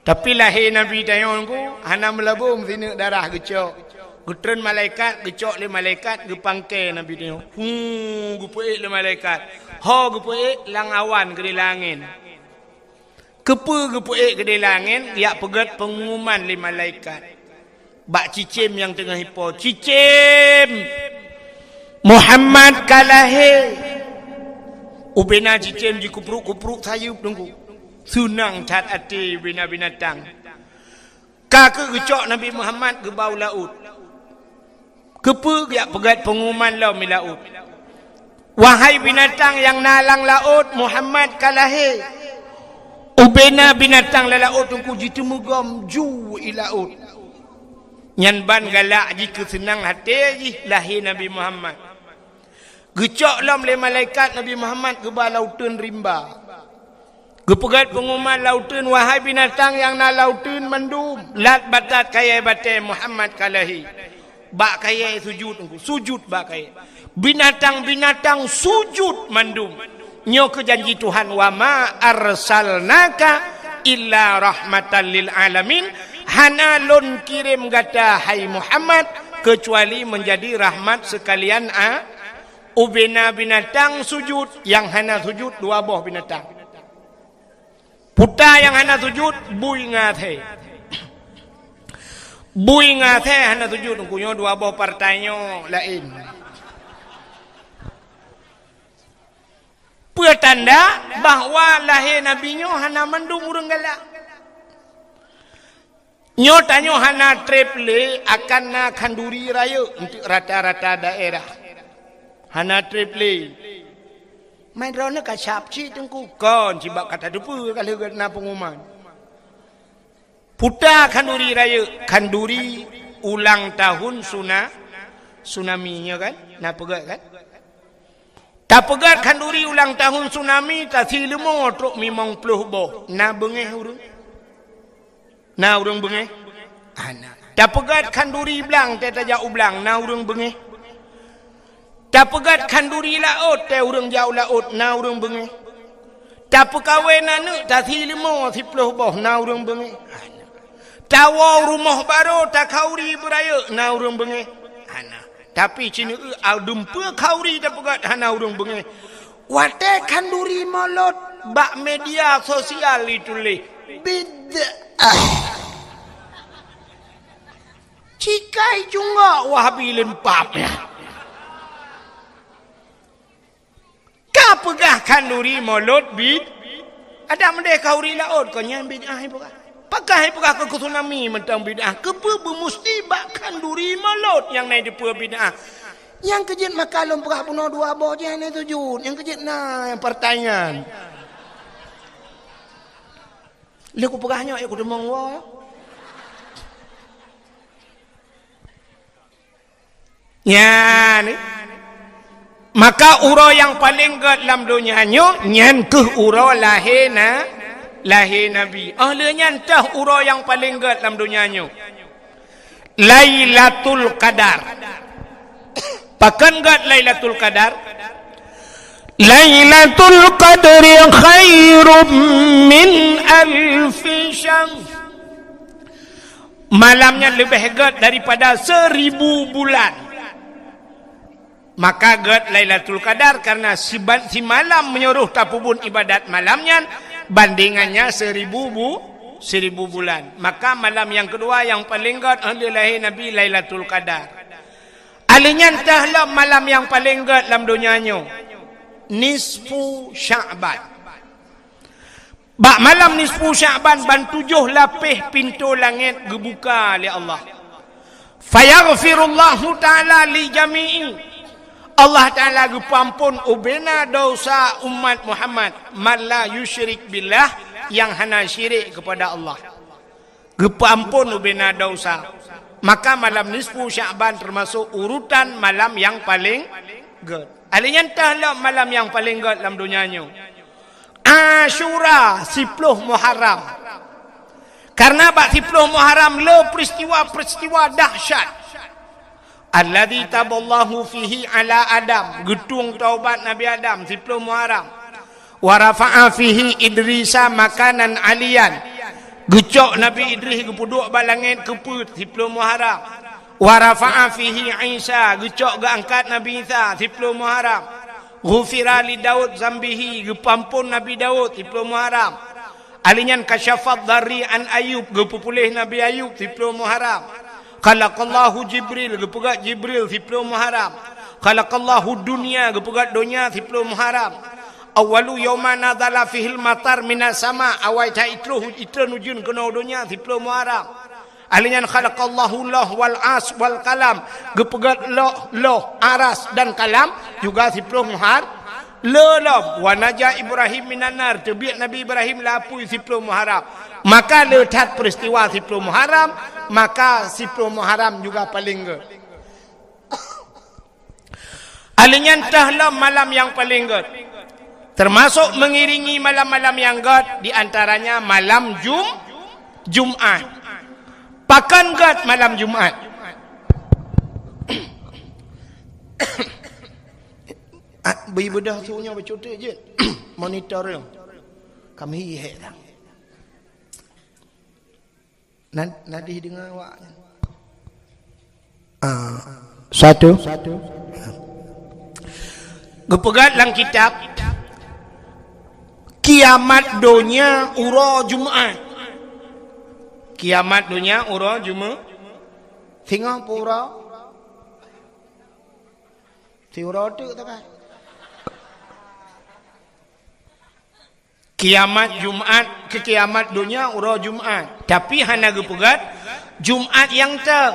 Tapi lahé Nabi tanyoe ku hana meulabô meusineuk darah geucok. Geutreun malaikat, geucok lé malaikat, geupangke Nabi tanyoe. Hu, geupeuék lé malaikat. Ho geupeuék lam awan keudéh langét. Keupeue geupeuék keudéh langét, geujak peugét peungumuman lé malaikat bak cicém nyang teungoh ipo, "Cicém! Muhammad ka lahé!" Ubena cicém jikeuprok-keuprok sayeuep teungku. Seunang that até ubena binatang. Ka keuh geucok Nabi Muhammad geuba u laôt. Keupeue geujak peugét peungumuman lom i laôt, "Wahai binatang nyang na lam laôt, Muhammad ka lahé." Ubena binatang lam laôt teungku jiteumeugom ju i laôt. Nyan ban galak jih keu seunang até jih lahé Nabi Muhammad. Geucok lom lé malaikat Nabi Muhammad geuba lam uteuen rimba. Geupeugét peungumuman lam uteuen, "Wahai binatang nyang na lam uteuen mandum, lat batat kayée batée, Muhammad ka lahé." Bak kayée sujut, sujut bak kayée. Binatang-binatang sujut mandum. Nyoe keuh janji Tuhan, "Wa ma arsalnaka illa rahmatan lil alamin." Hana lôn kirém gata, hai Muhammad, keucuali meunjadi rahmat seukalian a-, Ubena binatang sujut, nyang hana sujut dua boh binatang. Puta nyang hana sujut, bui ngon asée. Bui ngon asée hana sujut, nyoe dua boh partai nyoe laén. Peue tanda bahwa lahé Nabi nyoe hana mandum ureuëng galak. Nyoe tanyoe hana treb lé akan na khanduri rayeuk untuk rata-rata daerah. Hana treb lé. Mai droeneuh ka sab cit teungku, kon cibak ka tateupeue ka lheueh na peungumuman. Puta khanduri rayeuk, khanduri ulang tahun suna-, tsunami nyoe kan? Na peugét kan? Tapeugét khanduri ulang tahun tsunami, tasi leumo trok limong ploh boh. Na beungéh ureuëng? Na ureuëng beungéh? Hana. Tapeugét khanduri blang, teuh tajak u blang, na ureuëng beungéh? Tapeugöt khanduri laôt, watèe ureueng jak u laôt, na ureueng beungéh. Tapeukawen aneuk, tasi leumo siploh boh, na ureueng beungéh. Hana. Tawoe rumoh barô, takhauri beurayeuk, na ureueng beungéh. Hana. Tapi sineuk adumpeue khauri tapeugöt, hana ureueng beungéh. Watèe khanduri mulod bak media sosial jituléh, bid'ah. Cikai cunggok Wahabi lempap nyan. Ka peugah khanduri mulod bid-, adak meudeh khauri laôt, kon nyan bid'ah ipeugah. Pakon ipeugah keu tsunami mantong bid'ah? Keupeue beumusti bak khanduri mulod nyang na dipeue bid'ah? Nyang keu jeuet maka lôn peugah bunoe dua boh jih hana sujud. Nyang keu jeuet na nyang partai nyan. Lheueh kupeugah nyoe, ya kuteumong woe. Nyan. Maka uroe nyang paleng gét lam donya nyoe, nyan keuh uroe lahé na-, lahé Nabi. Óh lheueh nyan teuh uroe nyang paleng gét lam donya nyoe. Lailatul Qadar. Pakon gét Lailatul Qadar? Lailatul Qadri khairum min alfi syahr. Malam nyan leubeh gét daripada seribu bulan. Maka gét Lailatul Qadar karena siban-, simalam meunyoe tapeubuet ibadat malam nyan, bandingannya seribu bu-, seribu bulan. Maka malam nyang keudua nyang paleng gét óh lheueh lahé Nabi, Lailatul Qadar. Óh lheueh nyan teuh lom malam nyang paleng gét lam donya nyoe, nisfu Sya'ban. Bak malam nisfu Sya'ban ban tujoh lapéh pintoe langét geubuka lé Allah. Fayaghfirullahu ta'ala li jami'i. Allah Ta'ala geupeuamphon ubena desya umat Muhammad, man la yusyrik billah, nyang hana syirik keupada Allah. Geupeuamphon ubena desya. Maka malam nisfu Sya'ban teumasok urutan malam nyang paleng gét. Óh lheueh nyan teuh lom malam nyang paleng gét lam donya nyoe, Asyura, siploh Muharram. Karena bak siploh Muharram le peristiwa-peristiwa dahsyat. Alladzi taballahu fihi ala Adam, geutueng taubat Nabi Adam, siploh Muharram. Wa rafa'a fihi Idrisa makanan aliyan, geucok Nabi Idris geupeuduek bak langét keupeuet, siploh Muharram. Wa rafa'a fihi Isa, geucok geuangkat Nabi Isa, siploh Muharram. Ghufira li Daud zambihi, geupeuamphon Nabi Daud, siploh Muharram. Óh lheueh nyan kasyafad darri an Ayub, geupeupuléh Nabi Ayub, siploh Muharram. Khalaqallahu Jibril, geupeugét Jibril, siploh Muharram. Khalaqallahu dunya, geupeugét donya, siploh Muharram. Awwalu yauma nazala fihil matar minas sama, awai that itroh, itreun ujeuen keunoe donya, siploh Muharram. Óh lheueh nyan khalaqallahu lauh wal ars wal qalam, geupeugét lauh, lauh, aras dan kalam juga siploh Muhar-, le lom. Wa naja Ibrahim minan nar, teubiet Nabi Ibrahim lam apui, siploh Muharram. Maka le that peristiwa siploh Muharram, maka siploh Muharram juga paleng gét. Óh lheueh nyan teuh lom malam nyang paleng gét. Teumasok mengiringi malam-malam nyang gét, di antaranya malam Jum-, Jumat. Pakon gét malam Jumat? Ah, bri beudôh su nyoe bacut teuk jeuet. Monitor nyoe. Kami hék dah. Nan, nadeh deungoe awak nyan. Ah, satu. Geupeugah lam kitab, kiamat donya uroe Jumat. Kiamat donya uroe Jumat. Singoh peuuroe. Siuroe teuk teuka. Kiamat Jumat, keu kiamat donya uroe Jumat. Tapi hana geupeugah Jumat nyang teuh.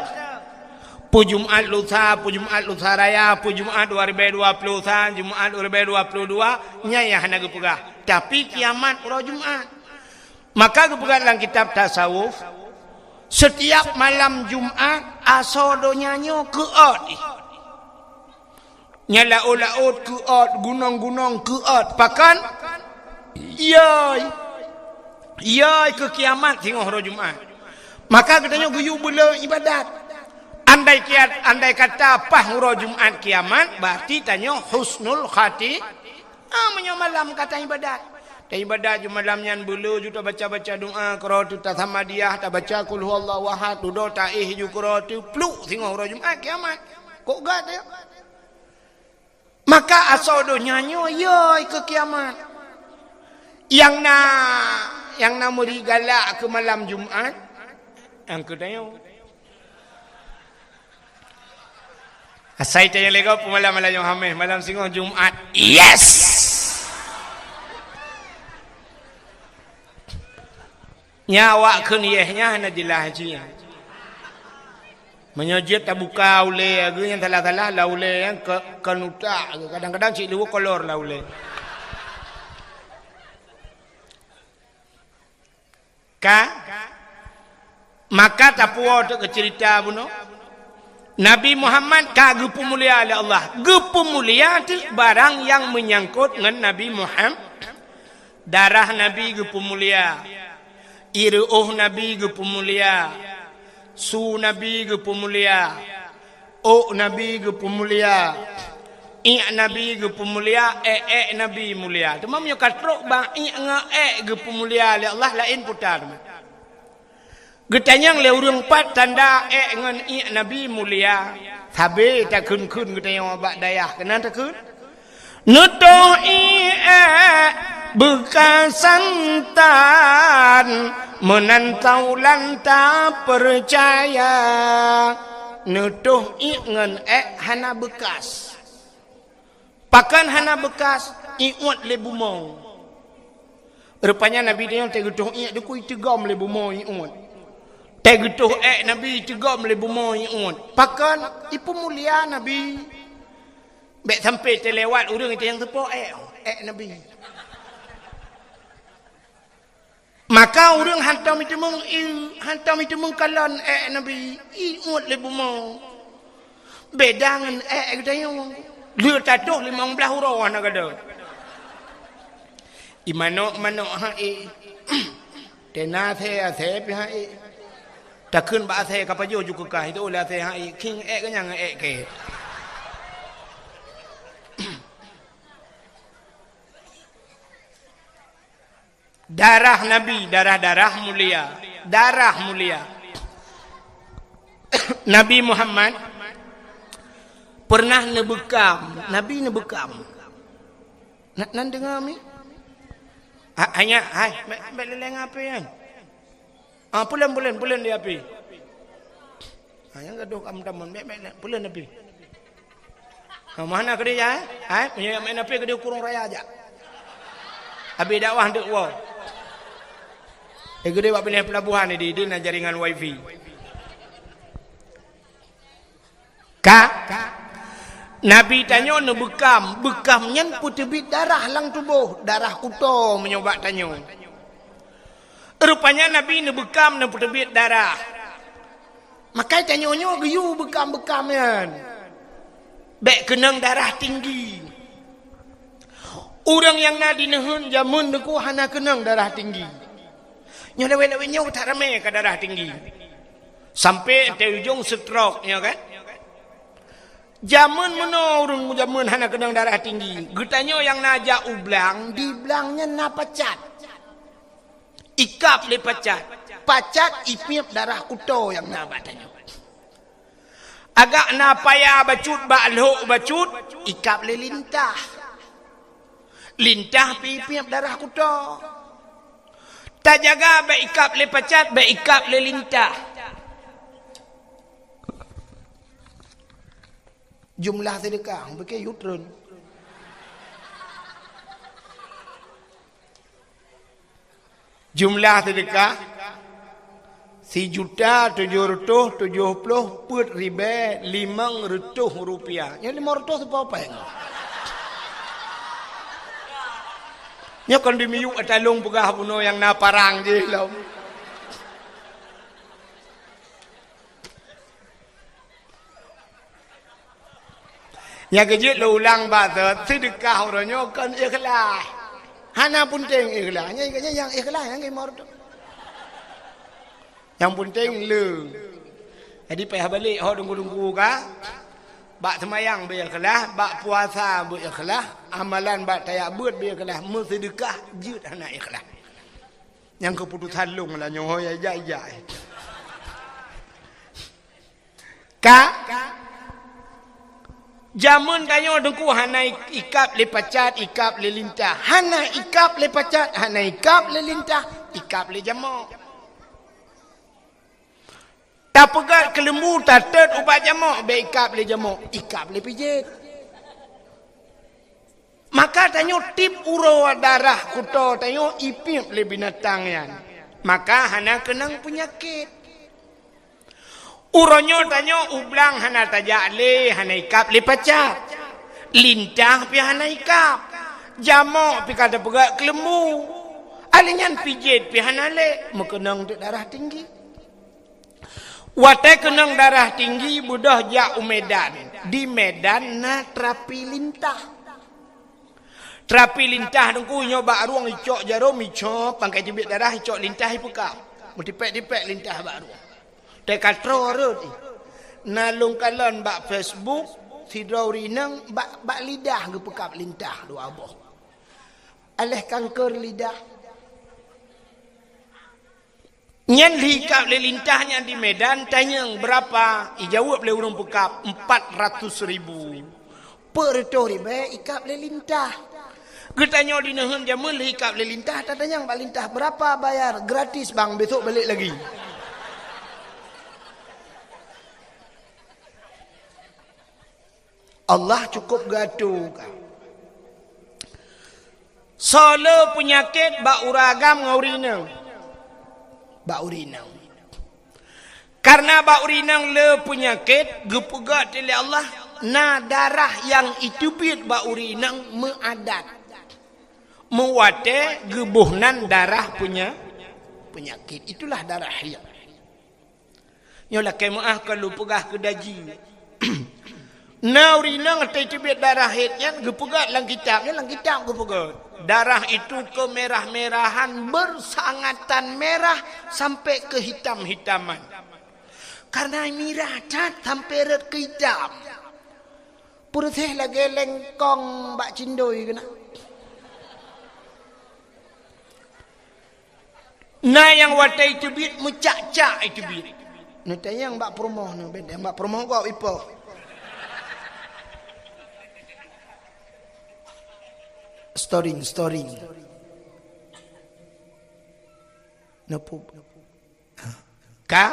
Peue Jumat Lusa, peue Jumat Lusa Raya, peue Jumat dua ribèe dua ploh sa, Jumat dua ribèe dua ploh dua, nyan nyang hana geupeugah. Tapi kiamat uroe Jumat. Maka geupeugah lam kitab tasawuf, setiap malam Jumat, asoe donya nyoe keuôt jih. Nyan laôt-laôt keuôt, gunong-gunong keuôt. Pakon? Yai. Yai keu kiamat singoh uroe Jumat. Maka geutanyoe geuyue beu le ibadat. Andai kiat, andai kata paih uroe Jumat kiamat, berarti tanyoe husnul khati-, ah, meunyoe malam ka taibadat. Taibadat ju malam nyan beuleu ju tabaca-baca doa, keudroe teuh tasamadiyah, tabaca qul huwallahu ahad, dudoe taéh ju keudroe teuh, pluk singoh uroe Jumat kiamat. Kok gat ya? Maka asoe donya nyoe yoi keu kiamat. Nyang na, nyang na meuri galak keu malam Jumat, nyang keu tanyoe. Asai tanyoe lego peumalam malam Jumat, malam singoh Jumat. Yes! Nya awak kheun yeh nya hana jeulaih jih. Meunyoe jeuet tabuka ulée, geu nyang salah-salah lah ulée nyang ke, ke nutak. Kadang-kadang cit leuweuh kolor lah ulée. Ka? Maka tapuwoe teuk keu ceurita bunoe. Nabi Muhammad ka geupeumulia lé Allah. Geupeumulia teuk barang nyang meunyangkot ngon Nabi Muhammad. Darah Nabi geupeumulia, ireuôh Nabi geupeumulia, su Nabi geupeumulia, ôk Nabi geupeumulia, iék Nabi geupeumulia, ék-ék Nabi mulia. Teuma meunyoe ka trok bak iék ngon ék geupeumulia lé Allah, laén puta teuma. Geutanyong lé ureuëng, pat tanda ék ngon iék Nabi mulia? Sabe takheun-kheun geutanyong bak dayah keunan takheun. Neutoh iék ék beukasan tan, meunan taulan tapeucaya. Neutoh iék ngon ék hana beukas. Pakon hana beukas? Iuet lé bumoe. Rupanya Nabi nyan teuh geutoh iék dikui teugom lé bumoe iuet. Teuh geutoh ék Nabi teugom lé bumoe iuet. Pakon? Ipeumulia Nabi. Bék sampai teulewat ureuëng itu nyang teupo ék, ék Nabi. Maka ureuëng hantom iteumeung i, hantom iteumeung kalon ék Nabi, iuet lé bumoe. Beda ngon ék geutanyoe. Lheueh tatoh limong blaih uroe hana gada. Imanok-manok ha ék. Tena asée-asée pih ha ék. Takheun bak asée ka pajoh ju keukah itu oleh asée ha ék. King ék kenyang ék ke. Darah Nabi, darah-darah mulia, darah mulia. Nabi Muhammad pernah neubeukam, Nabi neubeukam. Na, nan deungoe mi? Ha, hanya, hai, bék, bék leleng api kan? Ah, pulen, pulen, pulen di api. Ha, nyang gadoh ka meutamon, bék, bék, bék, pulen api. Ha, mana keudéh jak, eh? Hai, meunyoe main api keudéh Kurong Raya jak. Habis dakwah dek woe. Eh, keudéh bak binéh pelabuhan ni, di, di na jaringan wifi. Ka? Nabi tanyoe neubeukam, beukam nyan peuteubiet darah lam tuboh, darah kuto meunyoe bak tanyoe. Rupanya Nabi neubeukam neupeuteubiet darah. Makai tanyoe nyoe geuyue beukam-beukam nyan. Bék keunong darah tinggi. Ureuëng nyang na di neuheun jameun neuku hana keunong darah tinggi. Nyoe lawét-lawét nyoe that ramé ka darah tinggi. Sampai teu ujong stroke nyoe kan. Jameun meunoe ureuëng jameun hana keunong darah tinggi. Geutanyoe nyang na jak u blang, di blang nyan na pacat. Ikab lé pacat. Pacat ipiep darah kuto nyang na bak tanyoe. Agak na paya bacut bak lhok bacut, ikab lé lintah. Lintah pih ipiep darah kuto. Tajaga bék ikab lé pacat, bék ikab lé lintah. Jumlah sedekah, bukon yutron. Jumlah sedekah, sijuta tujoh reutôh tujoh ploh peuet ribée limong reutôh rupiah. Nyoe limong reutôh seupôt péng. Nyoe kon dimiyueb ata lôn peugah bunoe nyang na parang jih lom. Nyang keujeuet lôn ulang bak sot, seudeukah uroe nyoe kon ikhlas. Hana peunteng ikhlas. Nyang, nyang, nyang ikhlas nyang imor tu. Nyang peunteng le. Jadi payah balek ho teungku-teungku ka. Bak seumayang beu ikhlas, bak puasa beu ikhlas, amalan bak tajak beuet beu ikhlas, meuseudeukah jeuet hana ikhlas. Nyang keuputosan lôn lah nyoe ho ijak-ijak. Ka? Jameun tanyoe teungku hana ikab lé pacat, ikab lé lintah. Hana ikab lé pacat, hana ikab lé lintah, ikab lé jamok. Tapeugöt keuleumbu tatot ubak jamok, bèk ikab lé jamok, ikab lé pijét. Maka tanyoe tiep uroe darah kuto tanyoe ipiep lé binatang nyan. Maka hana keunong peunyakét. Uroe nyoe tanyoe ublang hana tajak lé, hana ikab lé pacat. Lintah pih hana ikab. Jamok pih ka tapeugöt keuleumbu. Alèh nyan pijét pih hana lé, meukeunong teuk darah tinggi. Watèe keunong darah tinggi beudôh jak u Medan. Di Medan na terapi lintah. Terapi lintah teungku nyoe bak rueng icok jarom icok, pangkai teubiet darah icok lintah ipeukab. Meutipèk-tipèk lintah bak rueng. Teuka troe rhot ih. Na lôn kalon bak Facebook, sidroe ureueng inong bak, bak lidah geupeukab lintah dua boh. Alèh kanker lidah. Nyan lheuh ikab lé lintah nyan di Medan, tanyong, "Beurapa?" Ijaweueb lé ureueng peukab, "Empat ratus ribu." Peuet reutôh ribèe ikab lé lintah. Geutanyoe di neuheun jameun lheuh ikab lé lintah, tatanyong bak lintah, "Beurapa bayar?" "Gratis, Bang, besok balik lagi." Allah cukôp geuatô ka. Soe le peunyakét bak ureueng agam ngon ureueng inong? Bak ureueng inong. Kareuna bak ureueng inong le peunyakét, geupeugah lé Allah, na darah nyang iteubiet bak ureueng inong meuadat. Meuwatèe geuboh nan darah peunya-, peunyakét. Itulah darah haid. Nyoe lakèe meu'ah ka lôn peugah keu daji. Na ureueng inong teubiet darah haid nyan geupeugah lam kitab, nyan lam kitab geupeugah. Darah itu kemerah-merahan, bersangatan merah sampai kehitam-hitaman. Karena mirah that sampai rhot keu hitam. Peureuseh lagèe lengkong bak cindoi keunan. Na nyang watèe iteubiet meucak-cak iteubiet. Neutanyong bak peurumoh nyoe, bèk tanyong bak peurumoh gob ipoh. Storing, storing. Neupeubuet. Ka?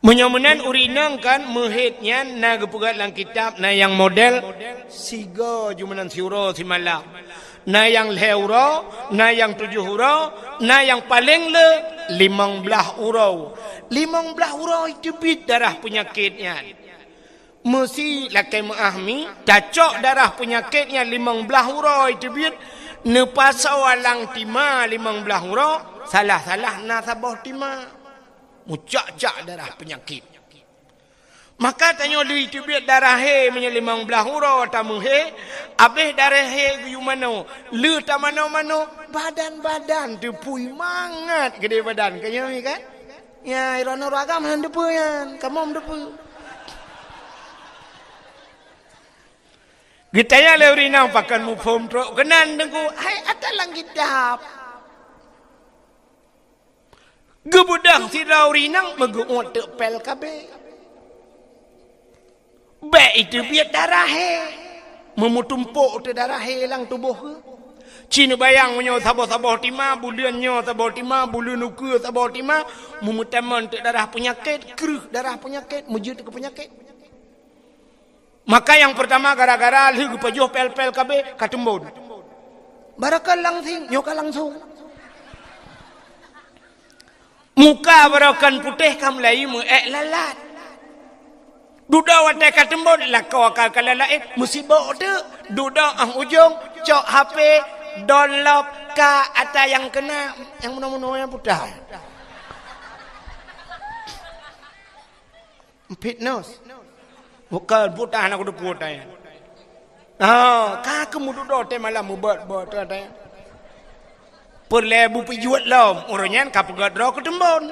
Meunyoe meunan ureueng inong kan meuhaid nyan na geupeugah lam kitab, na nyang model sigoe jumeunan siuroe simalam. Na nyang lhèe uroe, na nyang tujoh uroe, na nyang paleng le limong blaih uroe. Limong blaih uroe teubiet darah peunyakét nyan. Meusi lakèe meu'ah mi, tacok darah peunyakét nyan limong blaih uroe teubiet, neupasoe alang tima limong blaih uroe, salah-salah na saboh tima. Meucak-cak darah peunyakét. Maka tanyoe le teubiet darah haid meunyoe limong blaih uroe tameuhaid, abéh darah haid geuyue manoe, le tamanoe-manoe, badan-badan teupui mangat keudéh badan. Ka nyoe kan? Ya, droeneuh ureueng agam hana teupeu nyan, kamoe teupeu. Geutanyong lé ureueng inong pakon muphom trok keunan teungku, hai ata lam kitab. Geubeudôh sidroe ureueng inong meugeuôt teuk pèl K B. Bèk iteubiet darah haid. Meumeutumpok teuk darah haid lam tuboh geuh. Ci neubayang meunyoe saboh-saboh tima, buleuen nyoe saboh tima, buleuen ukeue saboh tima, meumeutamong teuk darah peunyakét, kreueh darah peunyakét, meujeuet keu peunyakét. Maka nyang peurtama gara-gara lheueh geupajoh pèl-pèl K B ka teumbon. Barokon langsing, nyoe ka langsong. Muka barokon putéh ka mulai meuék lalat. Dudoe watèe ka teumbon, lakoe ka, ka lalat, eh, meusibok teuk. Dudoe 'oh ujong, cok H P, download ka ata nyang keuna, nyang meunoe-meunoe nyang putéh. Fitness. Bukan, putéh hana kuteupeu watèe nyan. Oh, ka keumududoe watèe malam meubeuet-beuet watèe nyan. Peureulèe beupijuet lom, uroe nyan ka peugöt droe keu teumbon.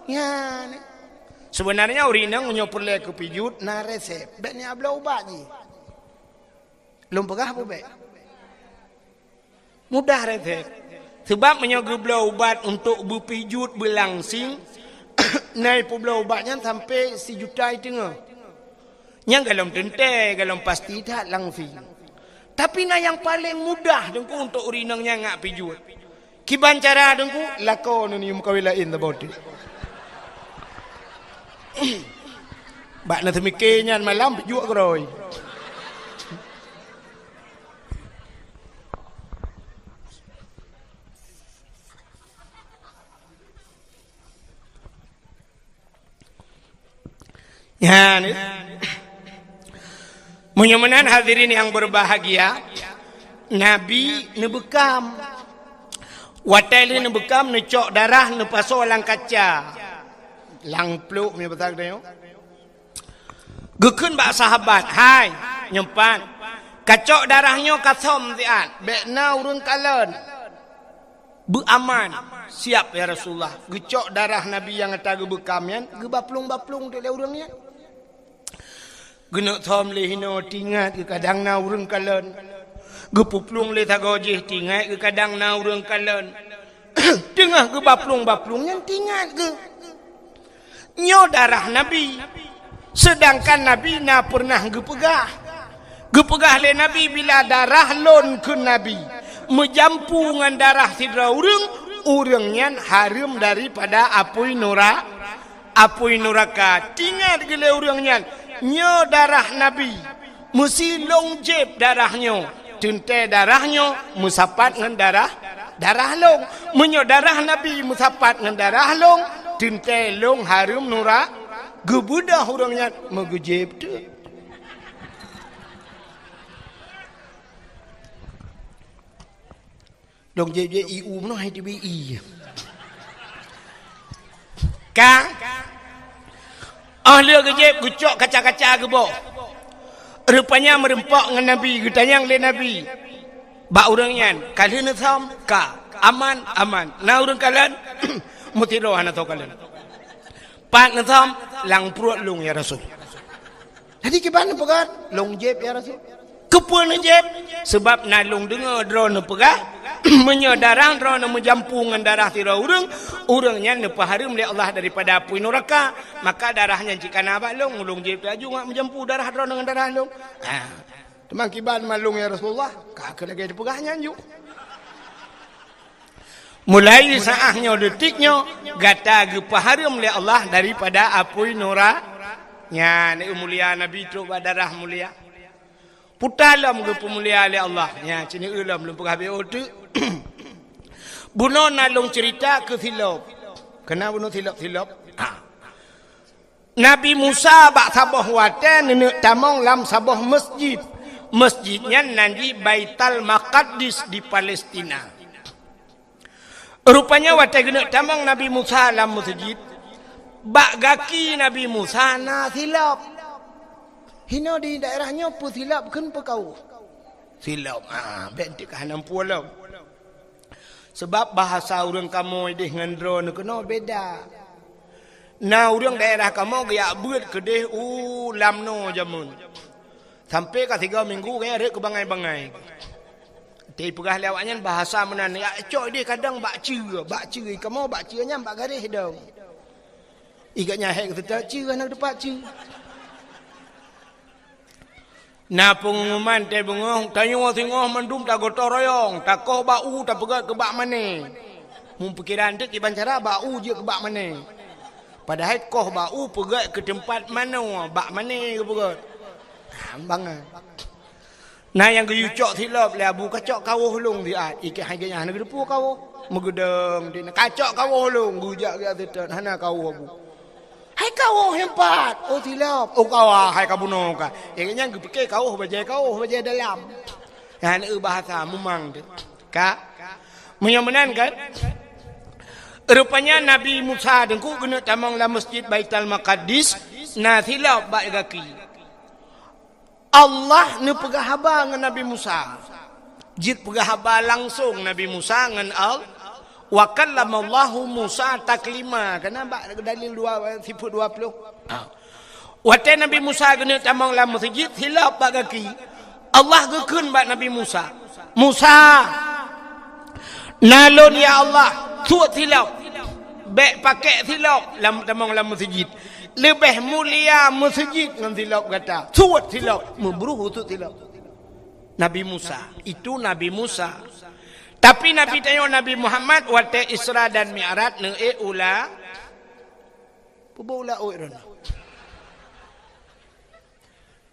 Nyan. Sebenarnya ureueng inong nyoe peureulée keu pijuet na resep. Bék ni abloe ubat jih. Lôn peugah peue bék? Mudah resep. Sebab meunyoe geubloe ubat untuk beupijuet beulangsing, na peubloe ubat nyan sampai sijuta teungoh. Nyang golom teuntée, golom pasti that langsing. Tapi na nyang paleng mudah Teungku untuk ureueng inong nyang ngak pijuet. Kiban cara Teungku, lakoe neuneuk meukawen laén saboh teuk. Bak na seumike nyan malam pijuet keurôi. Nyan. Meunyoe meunan hadirin nyang berbahagia, Nabi neubeukam. Watée lheueh neubeukam neucok darah neupasoe lam kaca. Lam plôk meunyoe basa geutanyoe. Geukheun bak sahabat, "Hai, nyoe pat, kacok darah nyoe kasöm siat, bék na ureueng kalon." Beuaman, siap ya Rasulullah. Geucok darah Nabi nyang ata geubeukam nyan, geubaplueng-baplueng teuk lé ureueng nyan. Geuneuk thom lé hinoe tingat geuh kadang na ureueng kalon. Geupuplueng lé sagoe jih tingat geuh kadang na ureueng kalon. Teungoh geubaplueng-baplueng nyan tingat geuh. Nyoe darah Nabi. Seudangkan Nabi na peureunah geupeugah. Geupeugah lé Nabi, "Bila darah lôn," kheun Nabi, "meujampu ngon darah sidroe ureueng, ureueng nyan hareuem daripada apui nura-, apui nuraka." Tingat geuh lé ureueng nyan, nyoe darah Nabi. Meusi lôn jieb darah nyoe, teuntée darah nyoe meusapat ngon darah, darah lôn. Meunyoe darah Nabi meusapat ngon darah lôn, teuntée lôn hareuem nura-, geubeudôh ureueng nyan meugeujieb teuk. Lôn jieb-jieb ié u meunoe hai teubiet ié. Ka? Óh lheueh geujieb geucok kaca-kaca geuboh. Rupanya meurumpok ngon Nabi, geutanyong lé Nabi bak ureueng nyan, "Ka lheueh neusom?" "Ka." "Aman?" "Aman." "Na ureueng kalon?" "Meusidroe hana soe kalon." "Pat neusom?" "Lam pruet lôn, ya Rasul." Jadi kiban neupeugah, "Lôn jieb, ya Rasul." "Keupeue neujieb?" "Sabab na lôn deungoe droeneuh peugah, meunyoe darah droeneuh meujampu ngon darah sidroe ureueng, ureueng nyan neupeuhareuem lé Allah daripada apui nuraka. Maka darah nyan cit ka na bak lôn, lôn jieb laju ngat meujampu darah droeneuh ngon darah lôn." Ha. "Teuma kiban man lôn, ya Rasulullah?" "Ka keuh lagée teupeugah nyan ju." Mulai saát nyoe, detik nyoe, gata geupeuhareuem lé Allah daripada apui nura-, nyan, mulia Nabi trok bak darah mulia. Puta lom geupeumulia lé Allah. Nyan, cit nyoe lom lôn peugah B O teuk. Bunoe na lôn ceurita keu silop. Keunan bunoe silop-silop. Ha. Nabi Musa bak saboh watée neuneuk tamong lam saboh masjid. Masjid nyan nan jih Baital Maqaddis di Palestina. Rupanya watée geuneuk tamong Nabi Musa lam masjid, bak gaki Nabi Musa na silop. Hinoe di daerah nyoe peue silop kheun peukawöh. Silop, ah, bék teuka hana peue lom. Sabab bahasa ureuëng kamoe ideh ngon droeneuh keunoe beda. Na ureuëng daerah kamoe geujak beuet keudeh u Lamno jameun. Sampoe ka sigoe minggu geuhnyan rhot keu bangai-bangai. Teupeugah lé awaknyan bahasa meunan, jak cok ideh kadang bak ceue, bak ceue kamoe bak ceue nyan bak garéh dong. Igat nyan hék geuseutôt ceue hana teumpat ceue. Na peungumuman teuh beungoh, tanyoe singoh mandum tagotong royong, takoh bak u tapeugét keu bak mané. Meupikiran teuk kiban cara bak u jeuet keu bak mané. Padahai koh bak u peugét keu teumpat manoe, bak mané geupeugét. Ha, bangai. Na nyang geuyue cok silop lé Abu, "Kacok kawoh lôn siat." Ikét hai geuhnyan hana geuteupeue kawoh. Meugeudong di na, "Kacok kawoh lôn." Geujak geujak seutôt, "Hana kawoh, Abu." "Hai kawoh nyan pat." "Oh, silop." "Oh, kawoh hai ka bunoe ka." Ikét nyan geupike kawoh bajée kawoh, bajée dalam. Nyan eu bahasa mumang tu. Ka? Meunyoe meunan kan? Rupanya Nabi Musa teungku keuneuk tamong lam Masjid Baitul Maqdis, na silop bak gaki. Allah neupeugah haba ngon Nabi Musa. Jeuet peugah haba langsong Nabi Musa ngon Al-, "Wa kallamallahu Musa taklima." Kana bak dalil dua, sifeut dua ploh. Ha. Watée Nabi Musa geuneuk tamong lam meuseujid, silop bak gaki. Allah geukheun bak Nabi Musa, "Musa, na lôn ya Allah, suet silop. Bék pakék silop lam tamong lam meuseujid. Leubeh mulia meuseujid ngon silop gata. Suet silop." Meubruh suet silop. Nabi Musa, itu Nabi Musa. Tapi Nabi tanyoe Nabi Muhammad watée Isra dan Mi'raj neuék u la-, peue bak u laôt droeneuh.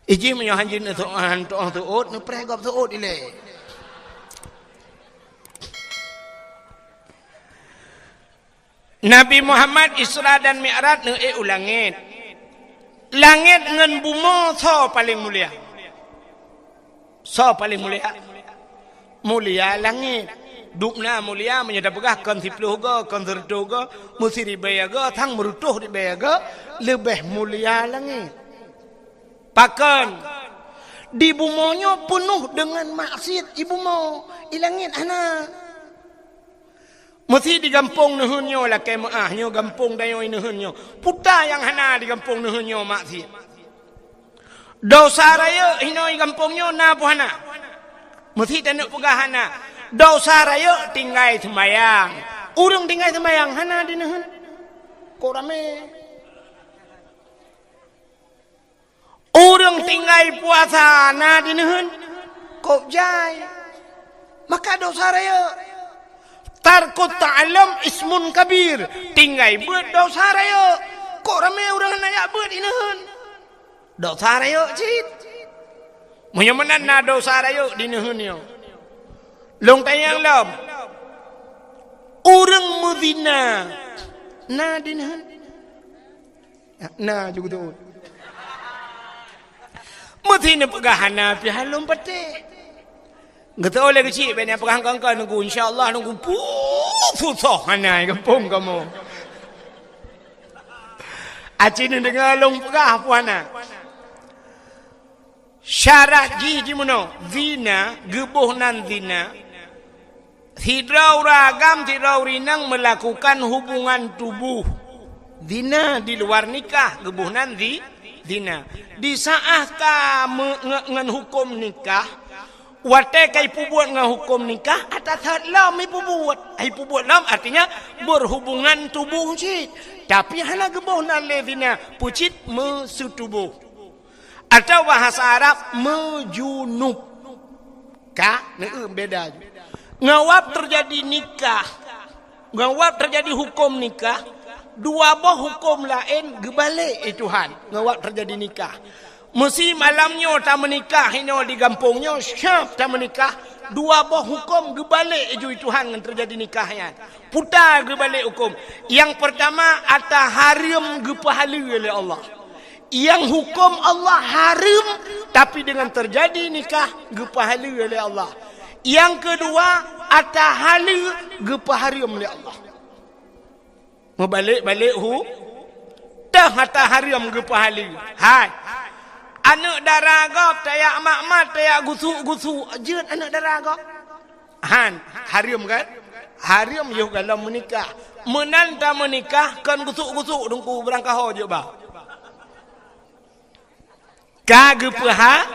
Iji meunyoe hanjeuet neusoe-, han tuoh seuôt, neupreh gob seuôt ilée. Nabi Muhammad Isra dan Mi'raj neuék u langét. Langét ngon bumoe soe paleng mulia? Soe paleng mulia? Mulia langét. Dubna mulia meunyoe tapeugah kon siploh goe, kon sireutoh goe, meusiribée goe, sang meureutoh ribée goe, leubeh mulia langét. Pakon? Di bumoe nyoe peunoh deungon maksiet, i bumoe, i langét hana. Meusi di gampông neuheun nyoe lakée meuáh, nyoe gampông tanyoe neuheun nyoe. Peue nyang hana di gampông neuheun nyoe maksiet. Desya rayeuk hinoe di gampông nyoe na peue hana? Meusi taneuk peugah hana. Desya rayeuk tinggai seumayang. Ureuëng tinggai seumayang hana di neuheun. Kok ramé? Ureuëng tinggai puasa na di neuheun, kok jai. Maka desya rayeuk. Tarkut ta'allum ismun kabir. Tinggai beuet desya rayeuk. Kok ramé ureuëng hana jak beuet di neuheun? Desya rayeuk cit. Meunyoe meunan na desya rayeuk di neuheun nyoe. Lôn tanyong lom. Ureuëng meuzina na di neuheun? Na juga tu. Meusi neupeugah hana pih lôn patéh. Geuteu lé keuchik bak nyan peugah kongkon nunggu, insya Allah nunggu puh susah hana gampông kamoe. Aci neudeungoe lôn peugah puh hana. Syarat jih jimeunoe, zina, geuboh nan zina. Sidroe ureuëng agam, sidroe ureuëng inong meulakukan hubungan tuboh. Zina di luar nikah, geuboh nan zi-, zina. Di saát ka me-, nge-, ngon huköm nikah, watée ka ipeubuet ngon huköm nikah, ata that lom ipeubuet. Ipeubuet lom artinya berhubungan tuboh cit. Tapi hana geuboh nan lé zina, peucit meuseutuboh. Atau bahasa Arab meujunub. Ka, neueu beda ju. Ngon wab teujadi nikah. Ngon wab teujadi huköm nikah. Dua boh huköm laén geubalek lé Tuhan. Ngon wab teujadi nikah. Meusi malam nyoe tameunikah inoe di gampông nyoe, siap tameunikah. Dua boh huköm geubalek ju lé Tuhan ngon teujadi nikah nyan. Puta geubalek huköm. Nyang peurtama, ata hareuem geupeuhaleue lé Allah. Nyang huköm Allah hareuem, tapi deungon teujadi nikah geupeuhaleue lé Allah. Nyang keudua, ata haleue geupeuhareuem lé Allah. Meubalek-balek hu, teuh ata hareuem geupeuhaleue. Hai. Aneuëk dara gob tajak mat-mat, tajak gusuk-gusuk, jeuet aneuëk dara gob. Han, hareuem kan? Hareuem yoh gohlom meunikah. Meunan tameunikah kon gusuk-gusuk teungku beurangkaho jeuet ba. Ka geupeuha-,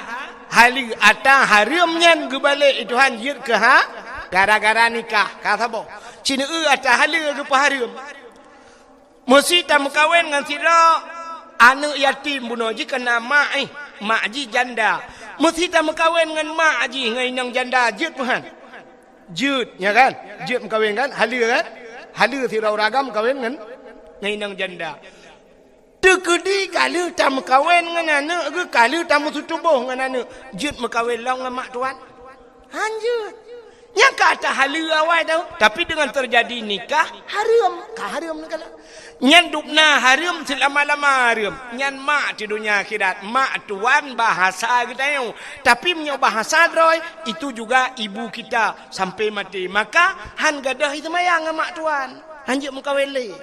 haleue ata hareuem nyan geubalek lé Tuhan jeuet keu ha, gara-gara nikah. Ka saboh. Ci neueu ata haleue geupeuhareuem. Meusi tameukawen ngon sidroe aneuëk yatim bunoe jih keu na mak, eh, mak jih janda. Meusi tameukawen ngon mak jih ngon inong janda jeuet meuhan. Jeuet, nya kan? Jeuet meukawen kan? Haleue kan? Haleue sidroe ureuëng agam kawen ngon, ngon inong janda. Teukeudi ka lheueh tameukawen ngon aneuëk geuh, ka lheueh tameuseutuboh ngon aneuëk, jeuet meukawen lom ngon mak tuan? Han jeuet. Nyang ka tahaleue awai tau, tapi deungon teujadi nikah, hareuem. Ka hareuem neukalon. Nyan dubna hareuem, seulama-lama hareuem. Nyan mak di donya akhirat, mak tuan bahasa geutanyoe. Tapi meunyoe bahasa droe, itu juga ibu kita sampai mati. Maka, han gadôh iseumayang ngon mak tuan. Han jeuet meukawen lé.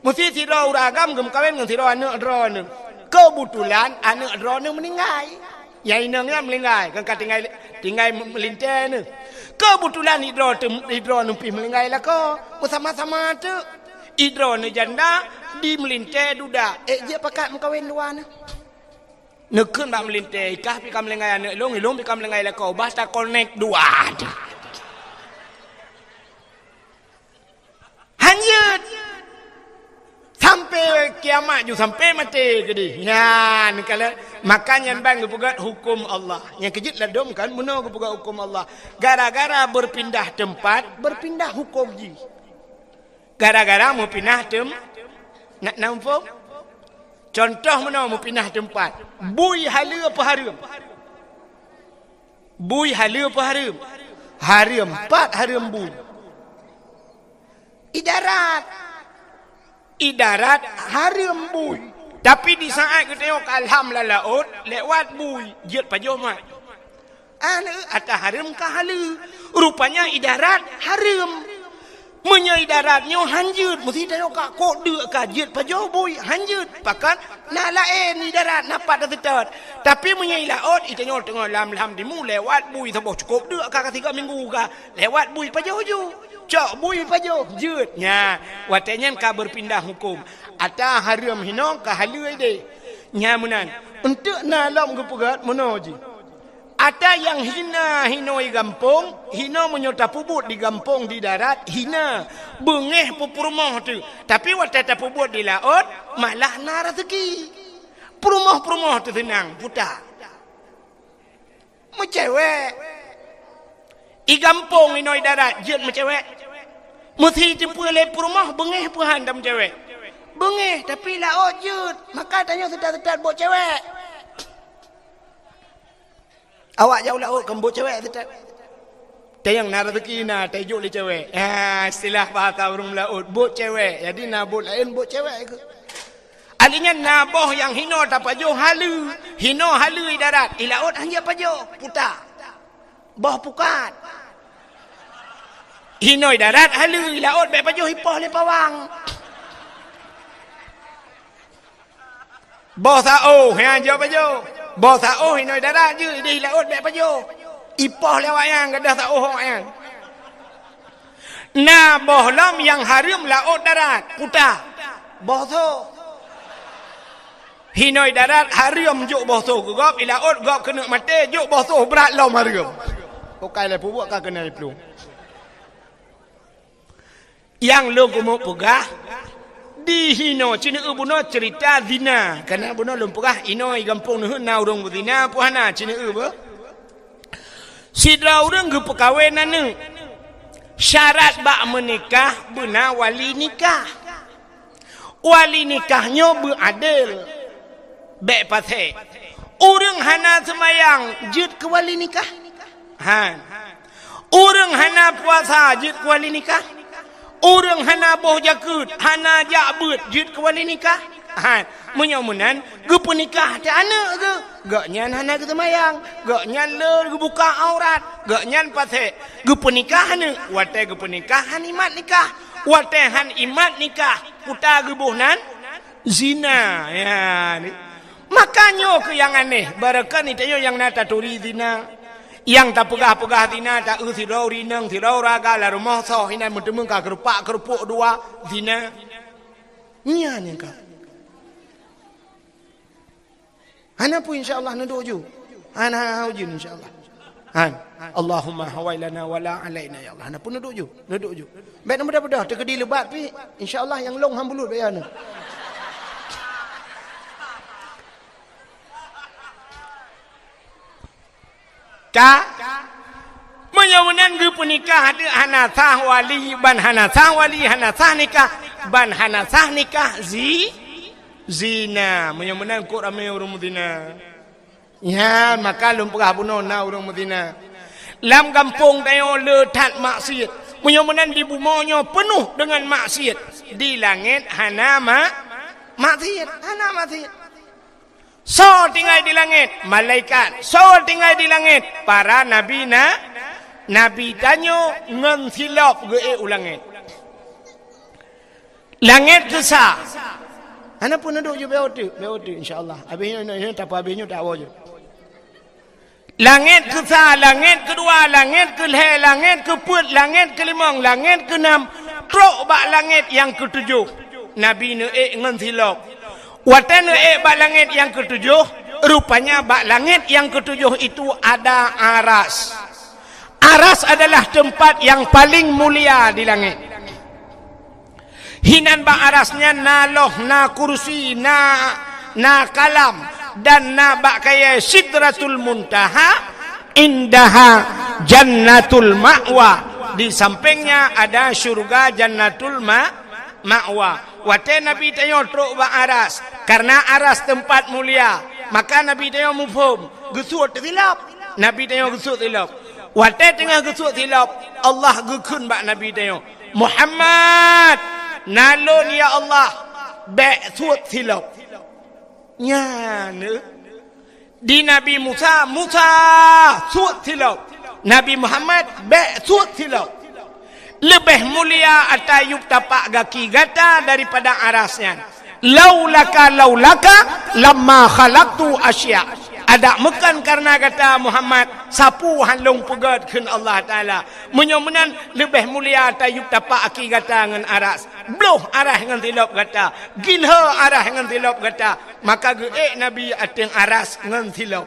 Meusti sidroe ureuëng agam geumeukawen ngon sidroe aneuëk droeneuh. Keubeutulan aneuëk droeneuh meuninggai. Nyang inong nyan meulinggai, kan ka tinggai, tinggai meulintèe nyoe. Keubeutulan idroe teu-, idroe nyoe pih meulinggai lakoe, beusama-sama teuk. Idroe nyoe janda, di meulintèe duda. Ék jeuet pakat meukawen dua nyoe. Neukheun bak meulintèe, i kah pih ka meulinggai aneuk lôn, i lôn pih ka meulinggai lakoe, bah takonek dua. Hanjeuet. Sampai kiamat ju, sampai maté keudeh. Nyan, kalau, maka nyan ban geupeugét huköm Allah. Nyang keujeuet ladôm kan, meunoe geupeugét huköm Allah. Gara-gara berpindah tempat, berpindah huköm jih. Gara-gara meupinah tem-, na, na muphom? Contoh meunoe meupinah tempat. Bui haleue peuhareuem. Bui haleue peuhareuem. Hareuem pat hareuem bui. I darat. I darat hareuem bui. Tapi di saat geutanyoe ka lham lam laôt, lewat bui, jeuet pajoh mat. Aneuk ata hareuem ka haleue. Rupanya i darat hareuem. Meunyoe i darat nyoe hanjeuet, meusti tanyoe ka kok deuk ka jeuet pajoh bui, hanjeuet. Pakon na laén i darat, na pat taseutôt. Tapi meunyoe i laôt, i tanyoe teungoh lam-lam timu lewat bui saboh cukôp deuk ka, ka sigoe minggu ka. Lewat bui pajoh ju. Cok bui pajoh, jeuet. Nya, watèe nyan ka berpindah huköm. Ata hareuem hinoe ka haleue idéh. Nya meunan. Eunteuk na lom geupeugét meunoe jih. Ata nyang hina hinoe i gampông, hinoe meunyoe tapeubuet di gampông di darat, hina. Beungéh peupeurumoh teuk. Tapi watèe tapeubuet di laôt, malah na raseuki. Peurumoh-peurumoh teuh seunang, puta. Meucewek. I gampông inoe i darat jeuet meucewek. Meusti teupeue lé peurumoh beungéh peuhan tameucewek. Beungéh, tapi laôt jeuet. Maka tanyoe seutôt-seutôt bôk cewek. Awak jak u laôt kon bôk cewek seutôt. Tayang na raseuki na, tajok lé cewek. Ha, istilah bahasa ureueng laôt, bôk cewek. Jadi na bôk laén bôk cewek keuh. Ahli nyan na boh nyang hinoe tapajoh haleue, hinoe haleue i darat, i laôt hanjeuet pajoh, puta. Boh pukat. Hinoe i darat haleue, i laôt bèk pajoh ipoh lé pawang. Boh saôh, nyan jeuet pajoh. Boh saôh hinoe i darat jeuet, idéh i laôt bèk pajoh. Ipoh lé awaknyan, gadôh saôh awaknyan. Na boh lom nyang hareuem laôt darat, puta. Boh soh. Hinoe darat hareuem jok boh soh keu gob, i laôt gob keuneuk maté, jok boh soh brat lom hareuem. Bukai lé peubuet ka keunai plueng. Nyang lôn keumeung peugah, di hinoe, ci neueu bunoe ceurita zina. Kana bunoe lôn peugah, inoe i gampông neuheun na ureueng beuzina, peue hana, ci neueu beuh. Sidroe ureueng geupeukawen aneuk. Syarat bak meunikah beuna wali nikah. Wali nikah nyoe beuadil, bèk pasék. Ureueng hana seumayang jeuet keu wali nikah? Han. Ureueng hana puasa jeuet keu wali nikah? Ureueng hana boh jakeuet, hana jak beuet jeuet keu wali nikah? Han. Meunyoe meunan, geupeunikah teuh aneuk geuh, gobnyan hana geuseumayang, gobnyan le geubuka aurat, gobnyan pasék. Geupeunikah aneuk, watèe geupeunikah han imat nikah, watèe han imat nikah, puta geuboh nan zina. Ya, ni. Maka nyoe keuh nyang aneh, barokon tanyoe nyang na taturi zina. Nyang tapeugah-peugah zina, taeu sidroe ureueng inong, sidroe ureueng agam lam rumoh soh, inan meuteumèe ka keurupak-keurupuk dua, zina. Nyan nyang ka. Hana peue, insya Allah, neuduek ju. Hana, hana ujeuen, insya Allah. Han. Allahumma hawailana wala alaina, ya Allah. Hana peue, neuduek ju. Neuduek ju. Bèk na mudah-mudah, teukeudi leubat pih, insya Allah, nyang lôn han bulut bèk ya nyoe. Ka? Meunyoe meunan geupeunikah deuek hana sah wali, ban hana sah wali, hana sah nikah, ban hana sah nikah zi-, zina. Meunyoe meunan kok ramé ureueng meuzina. Nyan, maka lôn peugah bunoe na ureueng meuzina. Lam gampông tanyoe le that maksiet. Meunyoe meunan di bumoe nyoe peunoh deungon maksiet. Di langét hana ma-, maksiet. Hana maksiet. Soe tinggai di langét? Malaikat. Soe tinggai di langét? Para nabi na-, nabi tanyoe ngon silop geuék u langét. Langét keusa. Hana peue, neuduek ju, bèk uteuk, bèk uteuk, insya Allah. Abéh nyoe, nyoe, nyoe, tapi abéh nyoe tak woe ju. Langét keusa, langét keudua, langét keulhée, langét keupeuet, langét keulimong, langét keunam, trok bak langét nyang keutujoh. Nabi neuék ngon silop. Watée neuék bak langét nyang keutujoh, rupanya bak langét nyang keutujoh itu ada aras. Aras adalah tempat yang paling mulia di langét. Hinan bak aras nyan na loh, na kursi, na, na kalam, dan na bak kayée Sidratul Muntaha, indaha Jannatul Ma'wa. Di sampingnya ada syurga Jannatul Ma-, Ma'wa. Watée Nabi tanyoe trok bak aras, karena aras tempat mulia, maka Nabi tanyoe muphom, geusuet silop. Nabi tanyoe geusuet silop. Watée teungoh geusuet silop, Allah geukheun bak Nabi tanyoe, "Muhammad, na lôn ya Allah, bék suet silop." Nyan, eh. Di Nabi Musa, "Musa, suet silop." Nabi Muhammad, "Bék suet silop." Leubeh mulia ata yup tapak gaki gata daripada aras nyan. "Laulaka, laulaka, lamma khalaqtu asya." Adak meukan karena gata Muhammad, sapeue han lôn peugét kheun Allah Taala. Meunyoe meunan leubeh mulia ata yup tapak gaki gata ngon aras. Bloh aras ngon silop gata, gilho aras ngon silop gata. Maka geuék Nabi ateueng aras ngon silop.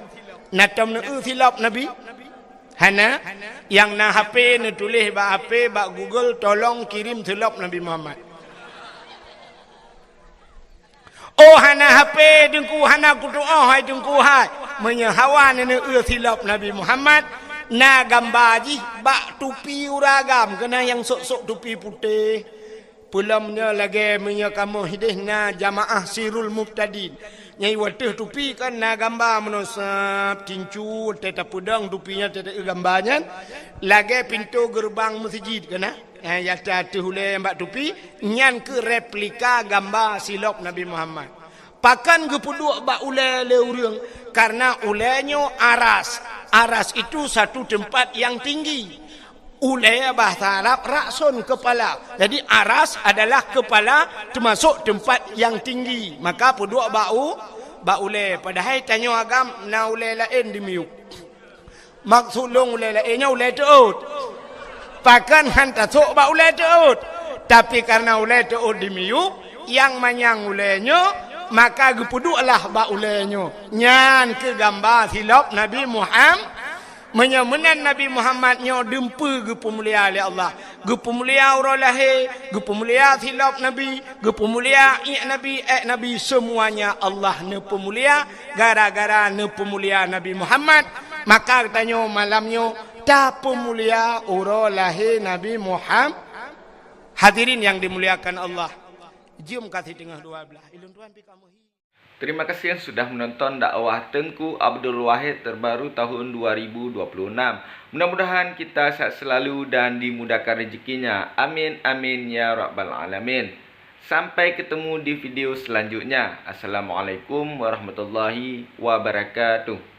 Na tom neueu silop Nabi? Hana. Nyang na H P neutuléh bak H P, bak Google, "Tolong kirim silop Nabi Muhammad." Oh, hana H P Teungku, hana kutu'oh hai Teungku hai. Meunyoe hawa neueu silop Nabi Muhammad, na gamba jih bak tupi ureueng agam, keunan nyang sôk-sôk tupi putéh. Peulom nyoe lagée meunyoe kamoe hideh na jamaah Sirul Mubtadin. Nyang wateuh tupi kan na gamba meunoe sab tincu, watée tapeudong tupi nyan, watée taeu gamba nyan, lagée pintoe geureubang meuseujid keunan. Eh, nyata ateueh ulée nyang bak tupi, nyan keuh replika gamba silop Nabi Muhammad. Pakon geupeuduek bak ulée lé ureueng? Karena ulée nyoe aras. Aras itu satu tempat yang tinggi. Ulée bahasa Arab rakson, kepala. Jadi aras adalah kepala, termasuk tempat yang tinggi. Maka peuduek bak u-, bak ulée. Padahai tanyoe agam na ulée laén di miyueb. Maksud lôn ulée laén nyoe ulée teuôt. Pakon han tasôk bak ulée teuôt. Tapi karena ulée teuôt di miyueb, nyang manyang ulée nyoe, maka geupeudueklah bak ulée nyoe. Nyan keuh gamba silop Nabi Muham-, meunyoe meunan Nabi Muhammad nyoe dum peue geupeumulia lé Allah. Geupeumulia uroe lahé, geupeumulia silop Nabi, geupeumulia iék Nabi, ék Nabi, seumuanya Allah neupeumulia gara-gara neupeumulia Nabi Muhammad. Maka geutanyoe malam nyoe tapeumulia uroe lahé Nabi Muham-, hadirin yang dimuliakan Allah. Jeuem ka siteungoh dua blaih. Ulôn tuan pih ka meuhi. Terima kasih yang sudah menonton dakwah Teungku Abdul Wahid terbaru tahun dua ribu dua puluh enam. Mudah-mudahan kita sehat selalu dan dimudahkan rezekinya. Amin, amin, ya rabbal alamin. Sampai ketemu di video selanjutnya. Assalamualaikum warahmatullahi wabarakatuh.